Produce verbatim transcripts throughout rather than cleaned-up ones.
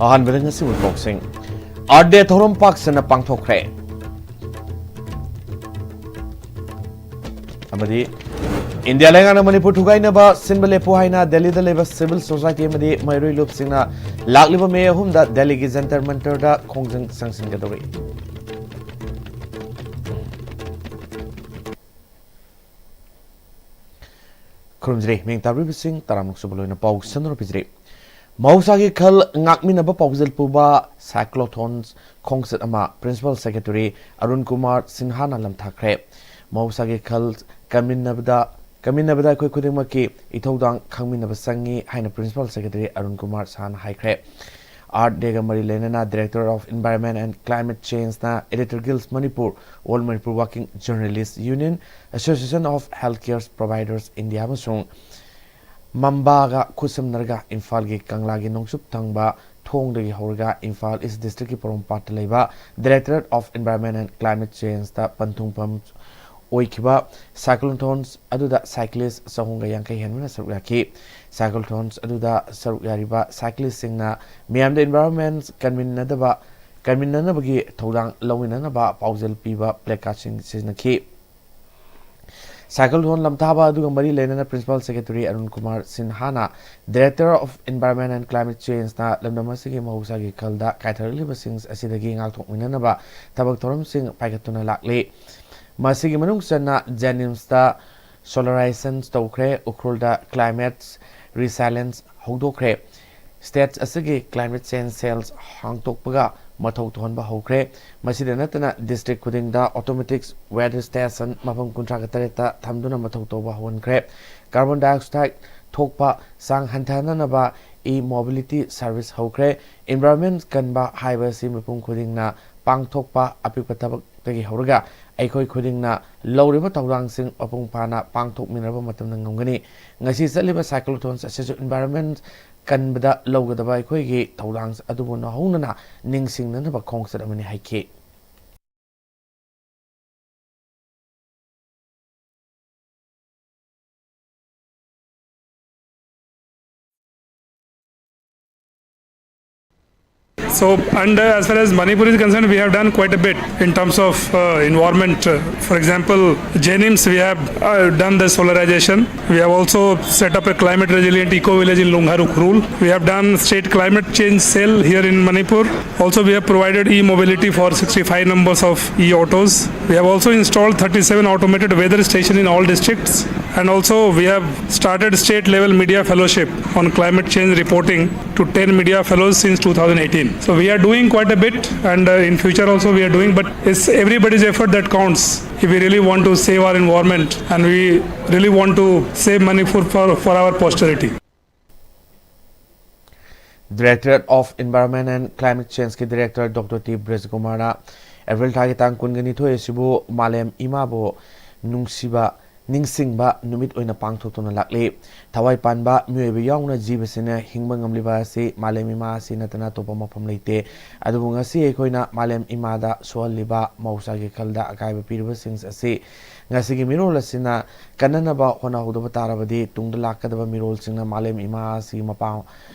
ꯑꯍꯥꯟꯕꯗ ꯉꯁꯤ ꯄꯥꯎꯁꯤꯡ꯫ Earth Day ꯊꯧꯔꯝ ꯄꯥꯛ ꯁꯟꯅ ꯄꯥꯡꯊꯣꯛꯈ꯭ꯔꯦ꯫ ꯑꯃꯗꯤ ꯏꯟꯗꯤꯌꯥ ꯂꯩꯉꯥꯛꯅ ꯃꯅꯤꯄꯨꯔ ꯊꯨꯒꯥꯏꯅꯕ ꯁꯤꯟꯕ ꯂꯦꯞꯄꯨ ꯍꯥꯏꯅ ꯗꯦꯜꯂꯤꯗ ꯂꯩꯕ civil society ꯑꯃꯗꯤ ꯃꯍꯩꯔꯣꯏ ꯂꯨꯞꯁꯤꯡꯅ ꯂꯥꯛꯂꯤꯕ ꯃꯦ ꯑꯍꯨꯝꯗ ꯗꯦꯜꯂꯤꯒꯤ ꯖꯟꯇꯔ ꯃꯟꯇꯔꯗ ꯈꯣꯡꯖꯪ ꯆꯪꯁꯤꯟꯒꯗꯧꯔꯤ꯫ ꯈꯨꯔꯨꯝꯖꯔꯤ꯫ ꯃꯤꯡ ꯇꯥꯕꯤꯔꯤꯕꯁꯤꯡ ꯇꯔꯥꯃꯨꯛ ꯁꯨꯕ ꯂꯣꯏꯅ ꯄꯥꯎ ꯁꯟꯗꯣꯛꯅ ꯄꯤꯖꯔꯤ꯫ ꯃꯍꯧꯁꯥꯒꯤ ꯈꯜ ꯉꯥꯛꯃꯤꯟꯅꯕ ꯄꯥꯎꯖꯦꯜ ꯄꯨꯕ cyclothones ꯈꯣꯡꯆꯠ ꯑꯃ Principal Secretary ꯑꯔꯨꯟ ꯀꯨꯃꯥꯔ ꯁꯤꯟꯍꯥꯅ ꯂꯝꯊꯥꯈ꯭ꯔꯦ꯫ ꯃꯍꯧꯁꯥꯒꯤ ꯈꯜ ꯀꯟꯃꯤꯟꯅꯕꯗ, ꯀꯟꯃꯤꯟꯅꯕꯗ ꯑꯩꯈꯣꯏ ꯈꯨꯗꯤꯡꯃꯛꯀꯤ ꯏꯊꯧꯗꯥꯡ ꯈꯪꯃꯤꯟꯅꯕ ꯆꯪꯉꯤ ꯍꯥꯏꯅ Principal Secretary ꯑꯔꯨꯟ ꯀꯨꯃꯥꯔ ꯁꯥꯍꯅ ꯍꯥꯏꯈ꯭ꯔꯦ꯫ Earth Day ꯒ ꯃꯔꯤ ꯂꯩꯅꯅ Director of Environment and Climate Change ꯅ Editor Guilds Manipur, All Manipur Working Journalist Union, Association of Healthcare Providers India ꯑꯃꯁꯨꯡ ꯃꯝꯕꯥꯒ ꯈꯨꯠꯁꯝꯅꯔꯒ ꯏꯝꯐꯥꯜꯒꯤ ꯀꯪꯂꯥꯒꯤ ꯅꯣꯡꯆꯨꯞ ꯊꯪꯕ ꯊꯣꯡꯗꯒꯤ ꯍꯧꯔꯒ ꯏꯝꯐꯥꯜ East District ꯀꯤ ꯄꯣꯔꯣꯝꯄꯥꯠꯇ ꯂꯩꯕ Directorate of Environment and Climate Change ꯇ ꯄꯟꯊꯨꯡꯐꯝ ꯑꯣꯏꯈꯤꯕ cyclothons ꯑꯗꯨꯗ cyclist ꯆꯍꯨꯝꯒ ꯌꯥꯡꯈꯩ ꯍꯦꯟꯕꯅ ꯁꯔꯨꯛ ꯌꯥꯈꯤ꯫ Cyclothons ꯑꯗꯨꯗ ꯁꯔꯨꯛ ꯌꯥꯔꯤꯕ cyclist ꯁꯤꯡꯅ ꯃꯤꯌꯥꯝꯗ environment ꯀꯟꯃꯤꯟꯅꯗꯕ, ꯀꯟꯃꯤꯟꯅꯅꯕꯒꯤ ꯊꯧꯗꯥꯡ ꯂꯧꯃꯤꯟꯅꯅꯕ ꯄꯥꯎꯖꯦꯜ ꯄꯤꯕ placard ꯁꯤꯡ ꯁꯤꯖꯤꯟꯅꯈꯤ꯫ Cyclothones ꯂꯝꯊꯥꯕ ꯑꯗꯨꯒ ꯃꯔꯤ ꯂꯩꯅꯅ Principal Secretary Arun Kumar ꯁꯤꯟꯍꯥꯅ Directorate of Environment and Climate Change ꯅ ꯂꯝꯗꯝ ꯑꯁꯤꯒꯤ ꯃꯍꯧꯁꯥꯒꯤ ꯈꯜꯗ ꯀꯥꯏꯊꯔꯛꯂꯤꯕꯁꯤꯡ ꯑꯁꯤꯗꯒꯤ ꯉꯥꯛꯊꯣꯛꯃꯤꯟꯅꯅꯕ ꯊꯕꯛ ꯊꯧꯔꯝꯁꯤꯡ ꯄꯥꯏꯈꯠꯇꯨꯅ ꯂꯥꯛꯂꯤ꯫ ꯃꯁꯤꯒꯤ ꯃꯅꯨꯡ ꯆꯟꯅ JNIMS ꯇ solarization ꯇꯧꯈ꯭ꯔꯦ, ꯎꯈ꯭ꯔꯨꯜꯗ climate resilience ꯍꯧꯗꯣꯛꯈ꯭ꯔꯦ꯫ State ꯑꯁꯤꯒꯤ climate change cell ꯍꯥꯡꯗꯣꯛꯄꯒ ꯃꯊꯧ ꯇꯧꯍꯟꯕ ꯍꯧꯈ꯭ꯔꯦ꯫ ꯃꯁꯤꯗ ꯅꯠꯇꯅ district ꯈꯨꯗꯤꯡꯗ automatic weather station ꯃꯐꯝ ꯀꯨꯟꯊ꯭ꯔꯥꯒ ꯇꯔꯦꯠꯇ ꯊꯝꯗꯨꯅ ꯃꯊꯧ ꯇꯧꯕ ꯍꯧꯍꯟꯈ꯭ꯔꯦ꯫ Carbon dioxide ꯊꯣꯛꯄ ꯆꯥꯡ ꯍꯟꯊꯍꯟꯅꯕ e-mobility service ꯍꯧꯈ꯭ꯔꯦ꯫ Environment ꯀꯟꯕ ꯍꯥꯏꯕ ꯑꯁꯤ ꯃꯤꯄꯨꯝ ꯈꯨꯗꯤꯡꯅ ꯄꯥꯡꯊꯣꯛꯄ ꯑꯄꯤꯛꯄ ꯊꯕꯛꯇꯒꯤ ꯍꯧꯔꯒ ꯑꯩꯈꯣꯏ ꯈꯨꯗꯤꯡꯅ ꯂꯧꯔꯤꯕ ꯊꯧꯗꯥꯡꯁꯤꯡ ꯃꯄꯨꯡ ꯐꯥꯅ ꯄꯥꯡꯊꯣꯛꯃꯤꯟꯅꯔꯕ ꯃꯇꯝꯗ ꯉꯝꯒꯅꯤ꯫ ꯉꯁꯤ ꯆꯠꯂꯤꯕ cyclothons ꯑꯁꯤꯁꯨ environment ꯀꯟꯕꯗ ꯂꯧꯒꯗꯕ ꯑꯩꯈꯣꯏꯒꯤ ꯊꯧꯗꯥꯡ ꯑꯗꯨꯕꯨ ꯅꯧꯍꯧꯅꯅ ꯅꯤꯡꯁꯤꯡꯅꯅꯕ ꯈꯣꯡꯆꯠ ꯑꯃꯅꯤ ꯍꯥꯏꯈꯤ꯫ So, and uh, as far as Manipur is concerned, we have done quite a bit in terms of uh, environment. Uh, for example, JNIMS, we have uh, done the solarization. We have also set up a climate resilient eco village in Lungharuk Rul. We have done state climate change cell here in Manipur. Also, we have provided e-mobility for sixty-five numbers of e-autos. We have also installed thirty-seven automated weather station in all districts. And also, we have started state level media fellowship on climate change reporting to ten media fellows since two thousand eighteen. So we are doing quite a bit, and uh, in future also we are doing, but it's everybody's effort that counts if we really want to save our environment and we really want to save money for, for, for our posterity. Directorate of Environment and Climate Change ꯀꯤ Director Doctor T ꯕ꯭ꯔꯖꯀꯨꯃꯥꯔꯅ April ꯊꯥꯒꯤ ꯇꯥꯡ ꯀꯨꯟꯒ ꯅꯤꯊꯣꯏ ꯑꯁꯤꯕꯨ ꯃꯥꯂꯦꯝ ꯏꯃꯥꯕꯨ ꯅꯨꯡꯁꯤꯕ ꯅꯤꯡꯁꯤꯡꯕ ꯅꯨꯃꯤꯠ ꯑꯣꯏꯅ ꯄꯥꯡꯊꯣꯛꯇꯨꯅ ꯂꯥꯛꯂꯤ꯫ ꯊꯋꯥꯏ ꯄꯥꯟꯕ ꯃꯤꯑꯣꯏꯕ ꯌꯥꯎꯅ ꯖꯤꯕꯁꯤꯡꯅ ꯍꯤꯡꯕ ꯉꯝꯂꯤꯕ ꯑꯁꯤ ꯃꯥꯂꯦꯝ ꯏꯃꯥ ꯑꯁꯤ ꯅꯠꯇꯅ ꯑꯇꯣꯞꯄ ꯃꯐꯝ ꯂꯩꯇꯦ꯫ ꯑꯗꯨꯕꯨ ꯉꯁꯤ ꯑꯩꯈꯣꯏꯅ ꯃꯥꯂꯦꯝ ꯏꯃꯥꯗ ꯁꯣꯛꯍꯜꯂꯤꯕ ꯃꯍꯧꯁꯥꯒꯤ ꯈꯜꯗ ꯑꯀꯥꯏꯕ ꯄꯤꯔꯤꯕꯁꯤꯡ ꯑꯁꯤ ꯉꯁꯤꯒꯤ ꯃꯤꯔꯣꯜ ꯑꯁꯤꯅ ꯀꯟꯅꯅꯕ ꯍꯣꯠꯅꯍꯧꯗꯕ ꯇꯥꯔꯕꯗꯤ ꯇꯨꯡꯗ ꯂꯥꯛꯀꯗꯕ ꯃꯤꯔꯣꯜꯁꯤꯡꯅ ꯃꯥꯂꯦꯝ ꯏꯃꯥ ꯑꯁꯤꯒꯤ ꯃꯄꯥ-,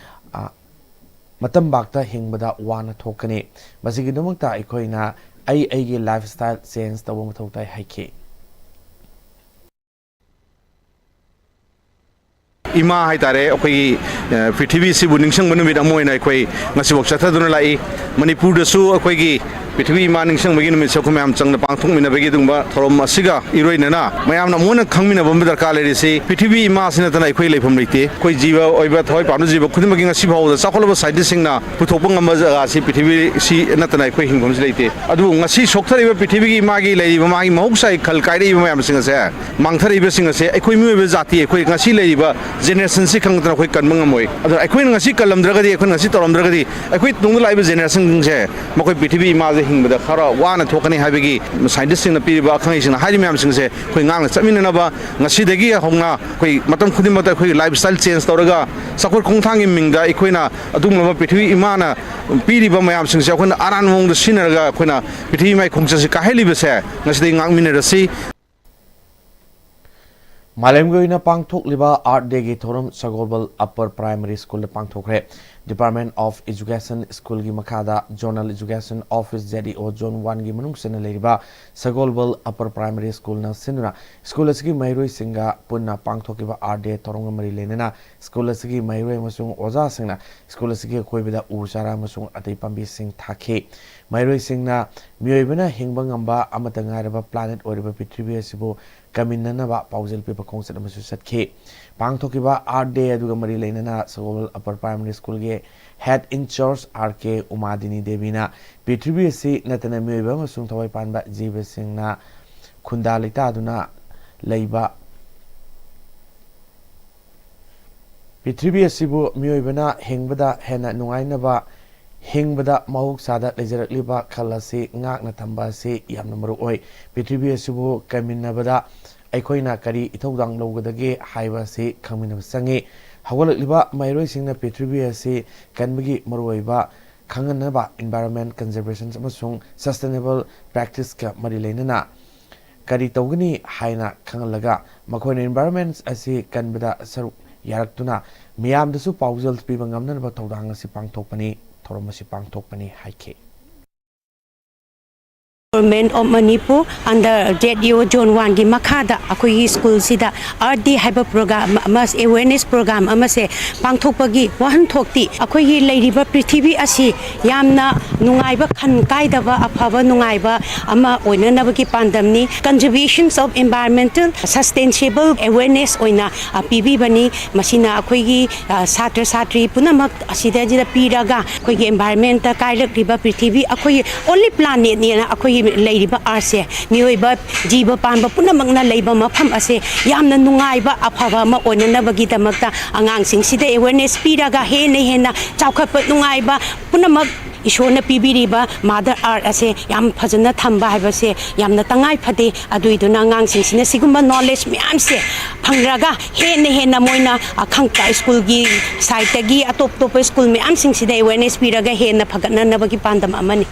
ꯑ, ꯃꯇꯝꯕꯥꯛꯇ ꯍꯤꯡꯕꯗ ꯋꯥꯅ ꯊꯣꯛꯀꯅꯤ꯫ ꯃꯁꯤꯒꯤꯗꯃꯛꯇ ꯑꯩꯈꯣꯏꯅ ꯑꯩ ꯑꯩꯒꯤ lifestyle change ꯇꯧꯕ ꯃꯊꯧ ꯇꯥꯏ ꯍꯥꯏꯈꯤ꯫ ꯏꯃꯥ ꯍꯥꯏꯇꯥꯔꯦ, ꯑꯩꯈꯣꯏꯒꯤ, ꯑ, ꯄ꯭ꯔꯤꯊꯤꯕꯤꯁꯤꯕꯨ ꯅꯤꯡꯁꯤꯡꯕ ꯅꯨꯃꯤꯠ ꯑꯃ ꯑꯣꯏꯅ ꯑꯩꯈꯣꯏ ꯉꯁꯤꯐꯥꯎ ꯆꯠꯊꯗꯨꯅ ꯂꯥꯛꯏ꯫ ꯃꯅꯤꯄꯨꯔꯗꯁꯨ ꯑꯩꯈꯣꯏꯒꯤ ꯄ꯭ꯔꯤꯊꯤꯕꯤ ꯏꯃꯥ ꯅꯤꯡꯁꯤꯡꯕꯒꯤ ꯅꯨꯃꯤꯠꯁꯦ ꯑꯩꯈꯣꯏ ꯃꯌꯥꯝ ꯆꯪꯅ ꯄꯥꯡꯊꯣꯛꯃꯤꯟꯅꯕꯒꯤ ꯑꯗꯨꯒꯨꯝꯕ ꯊꯧꯔꯝ ꯑꯁꯤꯒ ꯏꯔꯣꯏꯅꯅ ꯃꯌꯥꯝꯅ ꯑꯃꯨꯛ ꯍꯟꯅ ꯈꯪꯃꯤꯟꯅꯕ ꯑꯃ ꯗꯔꯀꯥꯔ ꯂꯩꯔꯤꯁꯤ, ꯄ꯭ꯔꯤꯊꯤꯕꯤ ꯏꯃꯥꯁꯤ ꯅꯠꯇꯅ ꯑꯩꯈꯣꯏ ꯂꯩꯐꯝ ꯂꯩꯇꯦ꯫ ꯑꯩꯈꯣꯏ ꯖꯤꯕ ꯑꯣꯏꯕ ꯊꯋꯥꯏ ꯄꯥꯟꯕ ꯖꯤꯕ ꯈꯨꯗꯤꯡꯃꯛꯀꯤ ꯉꯁꯤ ꯐꯥꯎꯕꯗ ꯆꯥꯎꯈꯠꯂꯕ ꯁꯥꯏꯟꯇꯤꯁꯁꯤꯡꯅ ꯄꯨꯊꯣꯛꯄ ꯉꯝꯕ ꯖꯒꯥꯁꯤ ꯄ꯭ꯔꯤꯊꯤꯕꯤꯁꯤ ꯅꯠꯇꯅ ꯑꯩꯈꯣꯏ ꯍꯤꯡꯐꯝꯁꯤ ꯂꯩꯇꯦ꯫ ꯑꯗꯨꯕꯨ ꯉꯁꯤ ꯁꯣꯛꯊꯔꯤꯕ ꯄ꯭ꯔꯤꯊꯤꯕꯤꯒꯤ ꯃꯥꯒꯤ ꯂꯩꯔꯤꯕ ꯃꯥꯒꯤ ꯃꯍꯧꯁꯥꯒꯤ ꯈꯜ ꯀꯥꯏꯔꯛꯏꯕ ꯃꯌꯥꯝꯁꯤꯡ ꯑꯁꯦ, ꯃꯥꯡꯊꯔꯛꯏꯕꯁꯤꯡ ꯑꯁꯦ ꯑꯩꯈꯣꯏ ꯃꯤꯑꯣꯏꯕ ꯖꯥꯇꯤ, ꯑꯩꯈꯣꯏ ꯉꯁꯤ ꯂꯩꯔꯤꯕ generationꯁꯤ ꯈꯪꯗꯅ ꯑꯩꯈꯣꯏ ꯀꯟꯕ ꯉꯝꯃꯣꯏ꯫ ꯑꯗꯨꯅ ꯑꯩꯈꯣꯏꯅ ꯉꯁꯤ ꯀꯜꯂꯝꯗ꯭ꯔꯒꯗꯤ, ꯑꯩꯈꯣꯏꯅ ꯉꯁꯤ ꯇꯧꯔꯝꯗ꯭ꯔꯒꯗꯤ ꯑꯩꯈꯣꯏ ꯇꯨꯡꯗ ꯂꯥꯛꯏꯕ generationꯁꯤꯡꯁꯦ ꯃꯈꯣꯏ ꯄ꯭ꯔꯤꯊꯤꯕꯤ ꯏꯃꯥꯁꯦ ꯍꯤꯡꯕꯗ ꯈꯔ ꯋꯥꯅ ꯊꯣꯛꯀꯅꯤ ꯍꯥꯏꯕꯒꯤ scientistꯁꯤꯡꯅ ꯄꯤꯔꯤꯕ ꯑꯈꯪ ꯑꯍꯩꯁꯤꯡꯅ ꯍꯥꯏꯔꯤꯕ ꯃꯌꯥꯝꯁꯤꯡꯁꯦ ꯑꯩꯈꯣꯏ ꯉꯥꯛꯅ ꯆꯠꯃꯤꯟꯅꯅꯕ ꯉꯁꯤꯗꯒꯤ ꯍꯧꯅ ꯑꯩꯈꯣꯏ ꯃꯇꯝ ꯈꯨꯗꯤꯡꯃꯛꯇ ꯑꯩꯈꯣꯏꯒꯤ lifestyle change ꯇꯧꯔꯒ ꯆꯥꯎꯈꯠ ꯈꯣꯡꯊꯥꯡꯒꯤ ꯃꯤꯡꯗ ꯑꯩꯈꯣꯏꯅ ꯑꯗꯨꯒꯨꯝꯂꯕ ꯄ꯭ꯔꯤꯊꯤꯕꯤ ꯏꯃꯥꯅ ꯄꯤꯔꯤꯕ ꯃꯌꯥꯝꯁꯤꯡꯁꯦ ꯑꯩꯈꯣꯏꯅ ꯑꯔꯥꯟꯕ ꯃꯑꯣꯡꯗ ꯁꯤꯖꯤꯟꯅꯔꯒ ꯑꯩꯈꯣꯏꯅ ꯄ꯭ꯔꯤꯊꯤꯕꯤ ꯏꯃꯥꯒꯤ ꯈꯣꯡꯆꯠꯁꯤ ꯀꯥꯏꯍꯜꯂꯤꯕꯁꯦ ꯉꯁꯤꯗꯒꯤ ꯉꯥꯛꯃꯤꯟꯅꯔꯁꯤ꯫ ꯃꯥꯂꯦꯝꯒꯤ ꯑꯣꯏꯅ ꯄꯥꯡꯊꯣꯛꯂꯤꯕ Earth Dayꯒꯤ ꯊꯧꯔꯝ ꯁꯒꯣꯜꯕꯜ Upper Primary Schoolꯗ ꯄꯥꯡꯊꯣꯛꯈ꯭ꯔꯦ꯫ Department of Education Schoolꯒꯤ ꯃꯈꯥꯗ Zonal Education Office, Z E O, Zone Oneꯒꯤ ꯃꯅꯨꯡ ꯆꯟꯅ ꯂꯩꯔꯤꯕ ꯁꯒꯣꯜꯕꯜ Upper Primary Schoolꯅ ꯁꯤꯟꯗꯨꯅ ꯁ꯭ꯀꯨꯜ ꯑꯁꯤꯒꯤ ꯃꯍꯩꯔꯣꯏꯁꯤꯡꯒ ꯄꯨꯟꯅ ꯄꯥꯡꯊꯣꯛꯈꯤꯕ Earth Day ꯊꯧꯔꯝꯒ ꯃꯔꯤ ꯂꯩꯅꯅ ꯁ꯭ꯀꯨꯜ ꯑꯁꯤꯒꯤ ꯃꯍꯩꯔꯣꯏ ꯑꯃꯁꯨꯡ ꯑꯣꯖꯥꯁꯤꯡꯅ ꯁ꯭ꯀꯨꯜ ꯑꯁꯤꯒꯤ ꯑꯀꯣꯏꯕꯗ ꯎ ꯆꯥꯔꯥ ꯑꯃꯁꯨꯡ ꯑꯇꯩ ꯄꯥꯝꯕꯤꯁꯤꯡ ꯊꯥꯈꯤ꯫ ꯃꯍꯩꯔꯣꯏꯁꯤꯡꯅ ꯃꯤꯑꯣꯏꯕꯅ ꯍꯤꯡꯕ ꯉꯝꯕ ꯑꯃꯠꯇ ꯉꯥꯏꯔꯕ planet ꯑꯣꯏꯔꯤꯕ ꯄ꯭ꯔꯤꯊꯤꯕꯤ ꯑꯁꯤꯕꯨ ꯀꯟꯃꯤꯟꯅꯅꯕ ꯄꯥꯎꯖꯦꯜ ꯄꯤꯕ ꯈꯣꯡꯆꯠ ꯑꯃꯁꯨ ꯆꯠꯈꯤ꯫ ꯄꯥꯡꯊꯣꯛꯈꯤꯕ Earth Day ꯑꯗꯨꯒ ꯃꯔꯤ ꯂꯩꯅꯅ ꯁꯒꯣꯜꯕꯜ Upper Primary Schoolꯒꯤ Head in Charge R K ꯎꯃꯥꯗꯤꯅꯤ ꯗꯦꯕꯤꯅ ꯄ꯭ꯔꯤꯊꯤꯕꯤ ꯑꯁꯤ ꯅꯠꯇꯅ ꯃꯤꯑꯣꯏꯕ ꯑꯃꯁꯨꯡ ꯊꯋꯥꯏ ꯄꯥꯟꯕ ꯖꯤꯕꯁꯤꯡꯅ ꯈꯨꯟꯗꯥ ꯂꯩꯇꯥꯗꯨꯅ ꯂꯩꯕ ꯄ꯭ꯔꯤꯊꯤꯕꯤ ꯑꯁꯤꯕꯨ ꯃꯤꯑꯣꯏꯕꯅ ꯍꯤꯡꯕꯗ ꯍꯦꯟꯅ ꯅꯨꯡꯉꯥꯏꯅꯕ ꯍꯤꯡꯕꯗ ꯃꯍꯧꯁꯥꯗ ꯂꯩꯖꯔꯛꯂꯤꯕ ꯈꯜ ꯑꯁꯤ ꯉꯥꯛꯅ ꯊꯝꯕ ꯑꯁꯤ ꯌꯥꯝꯅ ꯃꯔꯨ ꯑꯣꯏ꯫ ꯄ꯭ꯔꯤꯊꯤꯕꯤ ꯑꯁꯤꯕꯨ ꯀꯟꯃꯤꯟꯅꯕꯗ ꯑꯩꯈꯣꯏꯅ ꯀꯔꯤ ꯏꯊꯧꯗꯥꯡ ꯂꯧꯒꯗꯒꯦ ꯍꯥꯏꯕ ꯑꯁꯤ ꯈꯪꯃꯤꯟꯅꯕ ꯆꯪꯏ꯫ ꯍꯧꯒꯠꯂꯛꯂꯤꯕ ꯃꯍꯩꯔꯣꯏꯁꯤꯡꯅ ꯄ꯭ꯔꯤꯊꯤꯕꯤ ꯑꯁꯤ ꯀꯟꯕꯒꯤ ꯃꯔꯨꯑꯣꯏꯕ ꯈꯪꯍꯟꯅꯕ environment conservation ꯑꯃꯁꯨꯡ sustainable practiceꯀ ꯃꯔꯤ ꯂꯩꯅꯅ ꯀꯔꯤ ꯇꯧꯒꯅꯤ ꯍꯥꯏꯅ ꯈꯪꯍꯜꯂꯒ ꯃꯈꯣꯏꯅ environment ꯑꯁꯤ ꯀꯟꯕꯗ ꯁꯔꯨꯛ ꯌꯥꯔꯛꯇꯨꯅ ꯃꯤꯌꯥꯝꯗꯁꯨ ꯄꯥꯎꯖꯦꯜ ꯄꯤꯕ ꯉꯝꯅꯅꯕ ꯊꯧꯗꯥꯡ ꯑꯁꯤ ꯄꯥꯡꯊꯣꯛꯄꯅꯤ, ꯊꯧꯔꯝ ꯑꯁꯤ ꯄꯥꯡꯊꯣꯛꯄꯅꯤ ꯍꯥꯏꯈꯤ꯫ Government of Manipur under Z E O Zone Oneꯒꯤ ꯃꯈꯥꯗ ꯑꯩꯈꯣꯏꯒꯤ ꯁ꯭ꯀꯨꯜꯁꯤꯗ Earth Day ꯍꯥꯏꯕ program ꯑꯃ, awareness program ꯑꯃꯁꯦ ꯄꯥꯡꯊꯣꯛꯄꯒꯤ ꯋꯥꯍꯟꯊꯣꯛꯇꯤ ꯑꯩꯈꯣꯏꯒꯤ ꯂꯩꯔꯤꯕ ꯄ꯭ꯔꯤꯊꯤꯕꯤ ꯑꯁꯤ ꯌꯥꯝꯅ ꯅꯨꯡꯉꯥꯏꯕ, ꯈꯟ ꯀꯥꯏꯗꯕ, ꯑꯐꯕ ꯅꯨꯡꯉꯥꯏꯕ ꯑꯃ ꯑꯣꯏꯅꯅꯕꯒꯤ ꯄꯥꯟꯗꯝꯅꯤ꯫ Conservations of Environmental Sustainable Awareness ꯑꯣꯏꯅ, ꯑ, ꯄꯤꯕꯤꯕꯅꯤ꯫ ꯃꯁꯤꯅ ꯑꯩꯈꯣꯏꯒꯤ, ꯑ, ꯁꯥꯇ꯭ꯔ ꯁꯥꯇ꯭ꯔꯤ ꯄꯨꯝꯅꯃꯛ ꯑꯁꯤꯗꯩꯁꯤꯗ ꯄꯤꯔꯒ ꯑꯩꯈꯣꯏꯒꯤ environmentꯇ ꯀꯥꯏꯔꯛꯂꯤꯕ ꯄ꯭ꯔꯤꯊꯤꯕꯤ ꯑꯩꯈꯣꯏꯒꯤ only planetꯅꯦꯅ ꯑꯩꯈꯣꯏꯒꯤ ꯂꯩꯔꯤꯕ Earthꯁꯦ, ꯃꯤꯑꯣꯏꯕ ꯖꯤꯕ ꯄꯥꯟꯕ ꯄꯨꯝꯅꯃꯛꯅ ꯂꯩꯕ ꯃꯐꯝ ꯑꯁꯦ ꯌꯥꯝꯅ ꯅꯨꯡꯉꯥꯏꯕ, ꯑꯐꯕ ꯑꯃ ꯑꯣꯏꯅꯅꯕꯒꯤꯗꯃꯛꯇ ꯑꯉꯥꯡꯁꯤꯡꯁꯤꯗ awareness ꯄꯤꯔꯒ ꯍꯦꯟꯅ ꯍꯦꯟꯅ ꯆꯥꯎꯈꯠꯄ, ꯅꯨꯡꯉꯥꯏꯕ ꯄꯨꯝꯅꯃꯛ ꯏꯁꯣꯔꯅ ꯄꯤꯕꯤꯔꯤꯕ Mother Earth ꯑꯁꯦ ꯌꯥꯝ ꯐꯖꯅ ꯊꯝꯕ ꯍꯥꯏꯕꯁꯦ ꯌꯥꯝꯅ ꯇꯉꯥꯏ ꯐꯗꯦ꯫ ꯑꯗꯨꯏꯗꯨꯅ ꯑꯉꯥꯡꯁꯤꯡꯁꯤꯅ ꯁꯤꯒꯨꯝꯕ knowledge ꯃꯌꯥꯝꯁꯦ ꯐꯪꯔꯒ ꯍꯦꯟꯅ ꯍꯦꯟꯅ ꯃꯣꯏꯅ, ꯑ, ꯈꯪ-, ꯁ꯭ꯀꯨꯜꯒꯤ sideꯇꯒꯤ ꯑꯇꯣꯞ ꯑꯇꯣꯞꯄ ꯁ꯭ꯀꯨꯜ ꯃꯌꯥꯝꯁꯤꯡꯁꯤꯗ awareness ꯄꯤꯔꯒ ꯍꯦꯟꯅ ꯐꯒꯠꯅꯅꯕꯒꯤ ꯄꯥꯟꯗꯝ ꯑꯃꯅꯤ꯫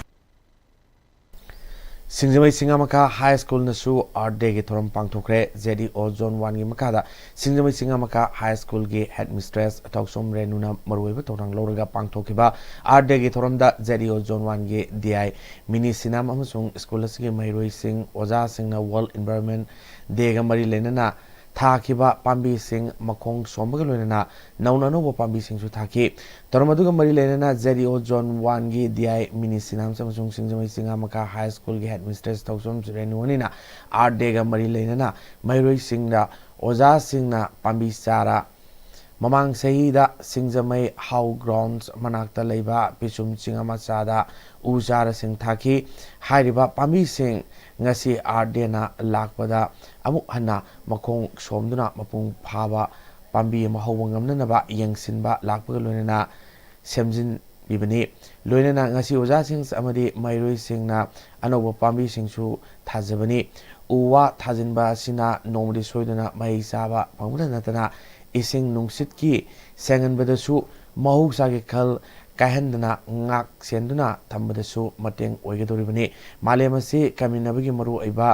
ꯁꯤꯡꯖꯃꯩ ꯆꯤꯡꯉꯥꯃꯈꯥ ꯍꯥꯏ ꯁ꯭ꯀꯨꯜꯅꯁꯨ ꯑꯥꯔꯠ ꯗꯦꯒꯤ ꯊꯧꯔꯝ ꯄꯥꯡꯊꯣꯛꯈ꯭ꯔꯦ꯫ ꯖꯦ ꯗꯤ ꯑꯣ ꯖꯣꯟ ꯋꯥꯟꯒꯤ ꯃꯈꯥꯗ ꯁꯤꯡꯖꯃꯩ ꯆꯤꯡꯉꯥꯃꯈꯥ ꯍꯥꯏ ꯁ꯭ꯀꯨꯜꯒꯤ ꯍꯦꯗ ꯃꯤꯁꯇ꯭ꯔꯦꯁ ꯊꯧꯁꯣꯝ ꯔꯦꯅꯨꯅ ꯃꯔꯨꯑꯣꯏꯕ ꯊꯧꯗꯥꯡ ꯂꯧꯔꯒ ꯄꯥꯡꯊꯣꯛꯈꯤꯕ ꯑꯥꯔꯠ ꯗꯦꯒꯤ ꯊꯧꯔꯝꯗ ꯖꯦ ꯗꯤ ꯑꯣ ꯖꯣꯟ ꯋꯥꯟꯒꯤ ꯗꯤ ꯑꯥꯏ ꯃꯤꯅꯤ ꯁꯤꯅꯥꯝ ꯑꯃꯁꯨꯡ ꯁ꯭ꯀꯨꯜ ꯑꯁꯤꯒꯤ ꯃꯍꯩꯔꯣꯏꯁꯤꯡ, ꯑꯣꯖꯥꯁꯤꯡꯅ ꯋꯥꯔꯜꯗ ꯏꯟꯚꯥꯏꯔꯣꯟꯃꯦꯟ ꯗꯦꯒ ꯃꯔꯤ ꯂꯩꯅꯅ ꯊꯥꯈꯤꯕ ꯄꯥꯝꯕꯤꯁꯤꯡ ꯃꯈꯣꯡ ꯁꯣꯝꯕꯒ ꯂꯣꯏꯅꯅ ꯅꯧꯅ ꯑꯅꯧꯕ ꯄꯥꯝꯕꯤꯁꯤꯡꯁꯨ ꯊꯥꯈꯤ꯫ ꯊꯧꯔꯝ ꯑꯗꯨꯒ ꯃꯔꯤ ꯂꯩꯅꯅ ꯖꯦ ꯗꯤ ꯑꯣ ꯖꯣꯟ ꯋꯥꯟꯒꯤ ꯗꯤ ꯑꯥꯏ ꯃꯤꯅꯤ ꯁꯤꯅꯥꯝꯁ ꯑꯃꯁꯨꯡ ꯁꯤꯡꯖꯃꯩ ꯆꯤꯡꯉꯥꯃꯈꯥ ꯍꯥꯏ ꯁ꯭ꯀꯨꯜꯒꯤ ꯍꯦꯗ ꯃꯤꯁꯇ꯭ꯔꯦꯁ ꯊꯧꯁꯣꯝ ꯔꯦꯅꯨ ꯑꯅꯤꯅ ꯑꯥꯔꯠ ꯗꯦꯒ ꯃꯔꯤ ꯂꯩꯅꯅ ꯃꯍꯩꯔꯣꯏꯁꯤꯡꯗ ꯑꯣꯖꯥꯁꯤꯡꯅ ꯄꯥꯝꯕꯤ ꯆꯥꯔ ꯃꯃꯥꯡ ꯆꯍꯤꯗ ꯁꯤꯡꯖꯃꯩ ꯍꯥꯎ ꯒ꯭ꯔꯥꯎꯟꯁ ꯃꯅꯥꯛꯇ ꯂꯩꯕ ꯄꯤꯁꯨꯝ ꯆꯤꯡꯉꯥꯃꯈꯥꯗ ꯎ ꯆꯥꯔꯁꯤꯡ ꯊꯥꯈꯤ꯫ ꯍꯥꯏꯔꯤꯕ ꯄꯥꯝꯕꯤꯁꯤꯡ ꯉꯁꯤ ꯑꯥꯔꯠ ꯗꯦꯅ ꯂꯥꯛꯄꯗ ꯑꯃꯨꯛ ꯍꯟꯅ ꯃꯈꯣꯡ ꯁꯣꯝꯗꯨꯅ ꯃꯄꯨꯡ ꯐꯥꯕ ꯄꯥꯝꯕꯤ ꯑꯃ ꯍꯧꯕ ꯉꯝꯅꯅꯕ ꯌꯦꯡꯁꯤꯟꯕ ꯂꯥꯛꯄꯒ ꯂꯣꯏꯅꯅ ꯁꯦꯝꯖꯤꯟꯕꯤꯕꯅꯤ꯫ ꯂꯣꯏꯅꯅ ꯉꯁꯤ ꯑꯣꯖꯥꯁꯤꯡ ꯑꯃꯗꯤ ꯃꯍꯩꯔꯣꯏꯁꯤꯡꯅ ꯑꯅꯧꯕ ꯄꯥꯝꯕꯤꯁꯤꯡꯁꯨ ꯊꯥꯖꯕꯅꯤ꯫ ꯎ ꯋꯥ ꯊꯥꯖꯤꯟꯕ ꯑꯁꯤꯅ ꯅꯣꯡꯃꯗꯤ ꯁꯣꯏꯗꯅ ꯃꯍꯩ ꯆꯥꯕ ꯐꯪꯕꯗ ꯅꯠꯇꯅ ꯏꯁꯤꯡ ꯅꯨꯡꯁꯤꯠꯀꯤ ꯁꯦꯡꯍꯟꯕꯗꯁꯨ ꯃꯍꯧꯁꯥꯒꯤ ꯈꯜ ꯀꯥꯏꯍꯟꯗꯅ ꯉꯥꯛ ꯁꯦꯟꯗꯨꯅ ꯊꯝꯕꯗꯁꯨ ꯃꯇꯦꯡ ꯑꯣꯏꯒꯗꯧꯔꯤꯕꯅꯤ꯫ ꯃꯥꯂꯦꯝ ꯑꯁꯤ ꯀꯟꯃꯤꯟꯅꯕꯒꯤ ꯃꯔꯨꯑꯣꯏꯕ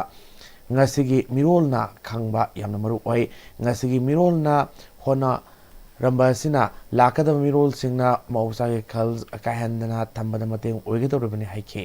ꯉꯁꯤꯒꯤ ꯃꯤꯔꯣꯜꯅ ꯈꯪꯕ ꯌꯥꯝꯅ ꯃꯔꯨ ꯑꯣꯏ꯫ ꯉꯁꯤꯒꯤ ꯃꯤꯔꯣꯜꯅ ꯍꯣꯠꯅꯔꯝꯕ ꯑꯁꯤꯅ ꯂꯥꯛꯀꯗꯕ ꯃꯤꯔꯣꯜꯁꯤꯡꯅ ꯃꯍꯧꯁꯥꯒꯤ ꯈꯜ ꯀꯥꯏꯍꯟꯗꯅ ꯊꯝꯕꯗ ꯃꯇꯦꯡ ꯑꯣꯏꯒꯗꯧꯔꯤꯕꯅꯤ ꯍꯥꯏꯈꯤ꯫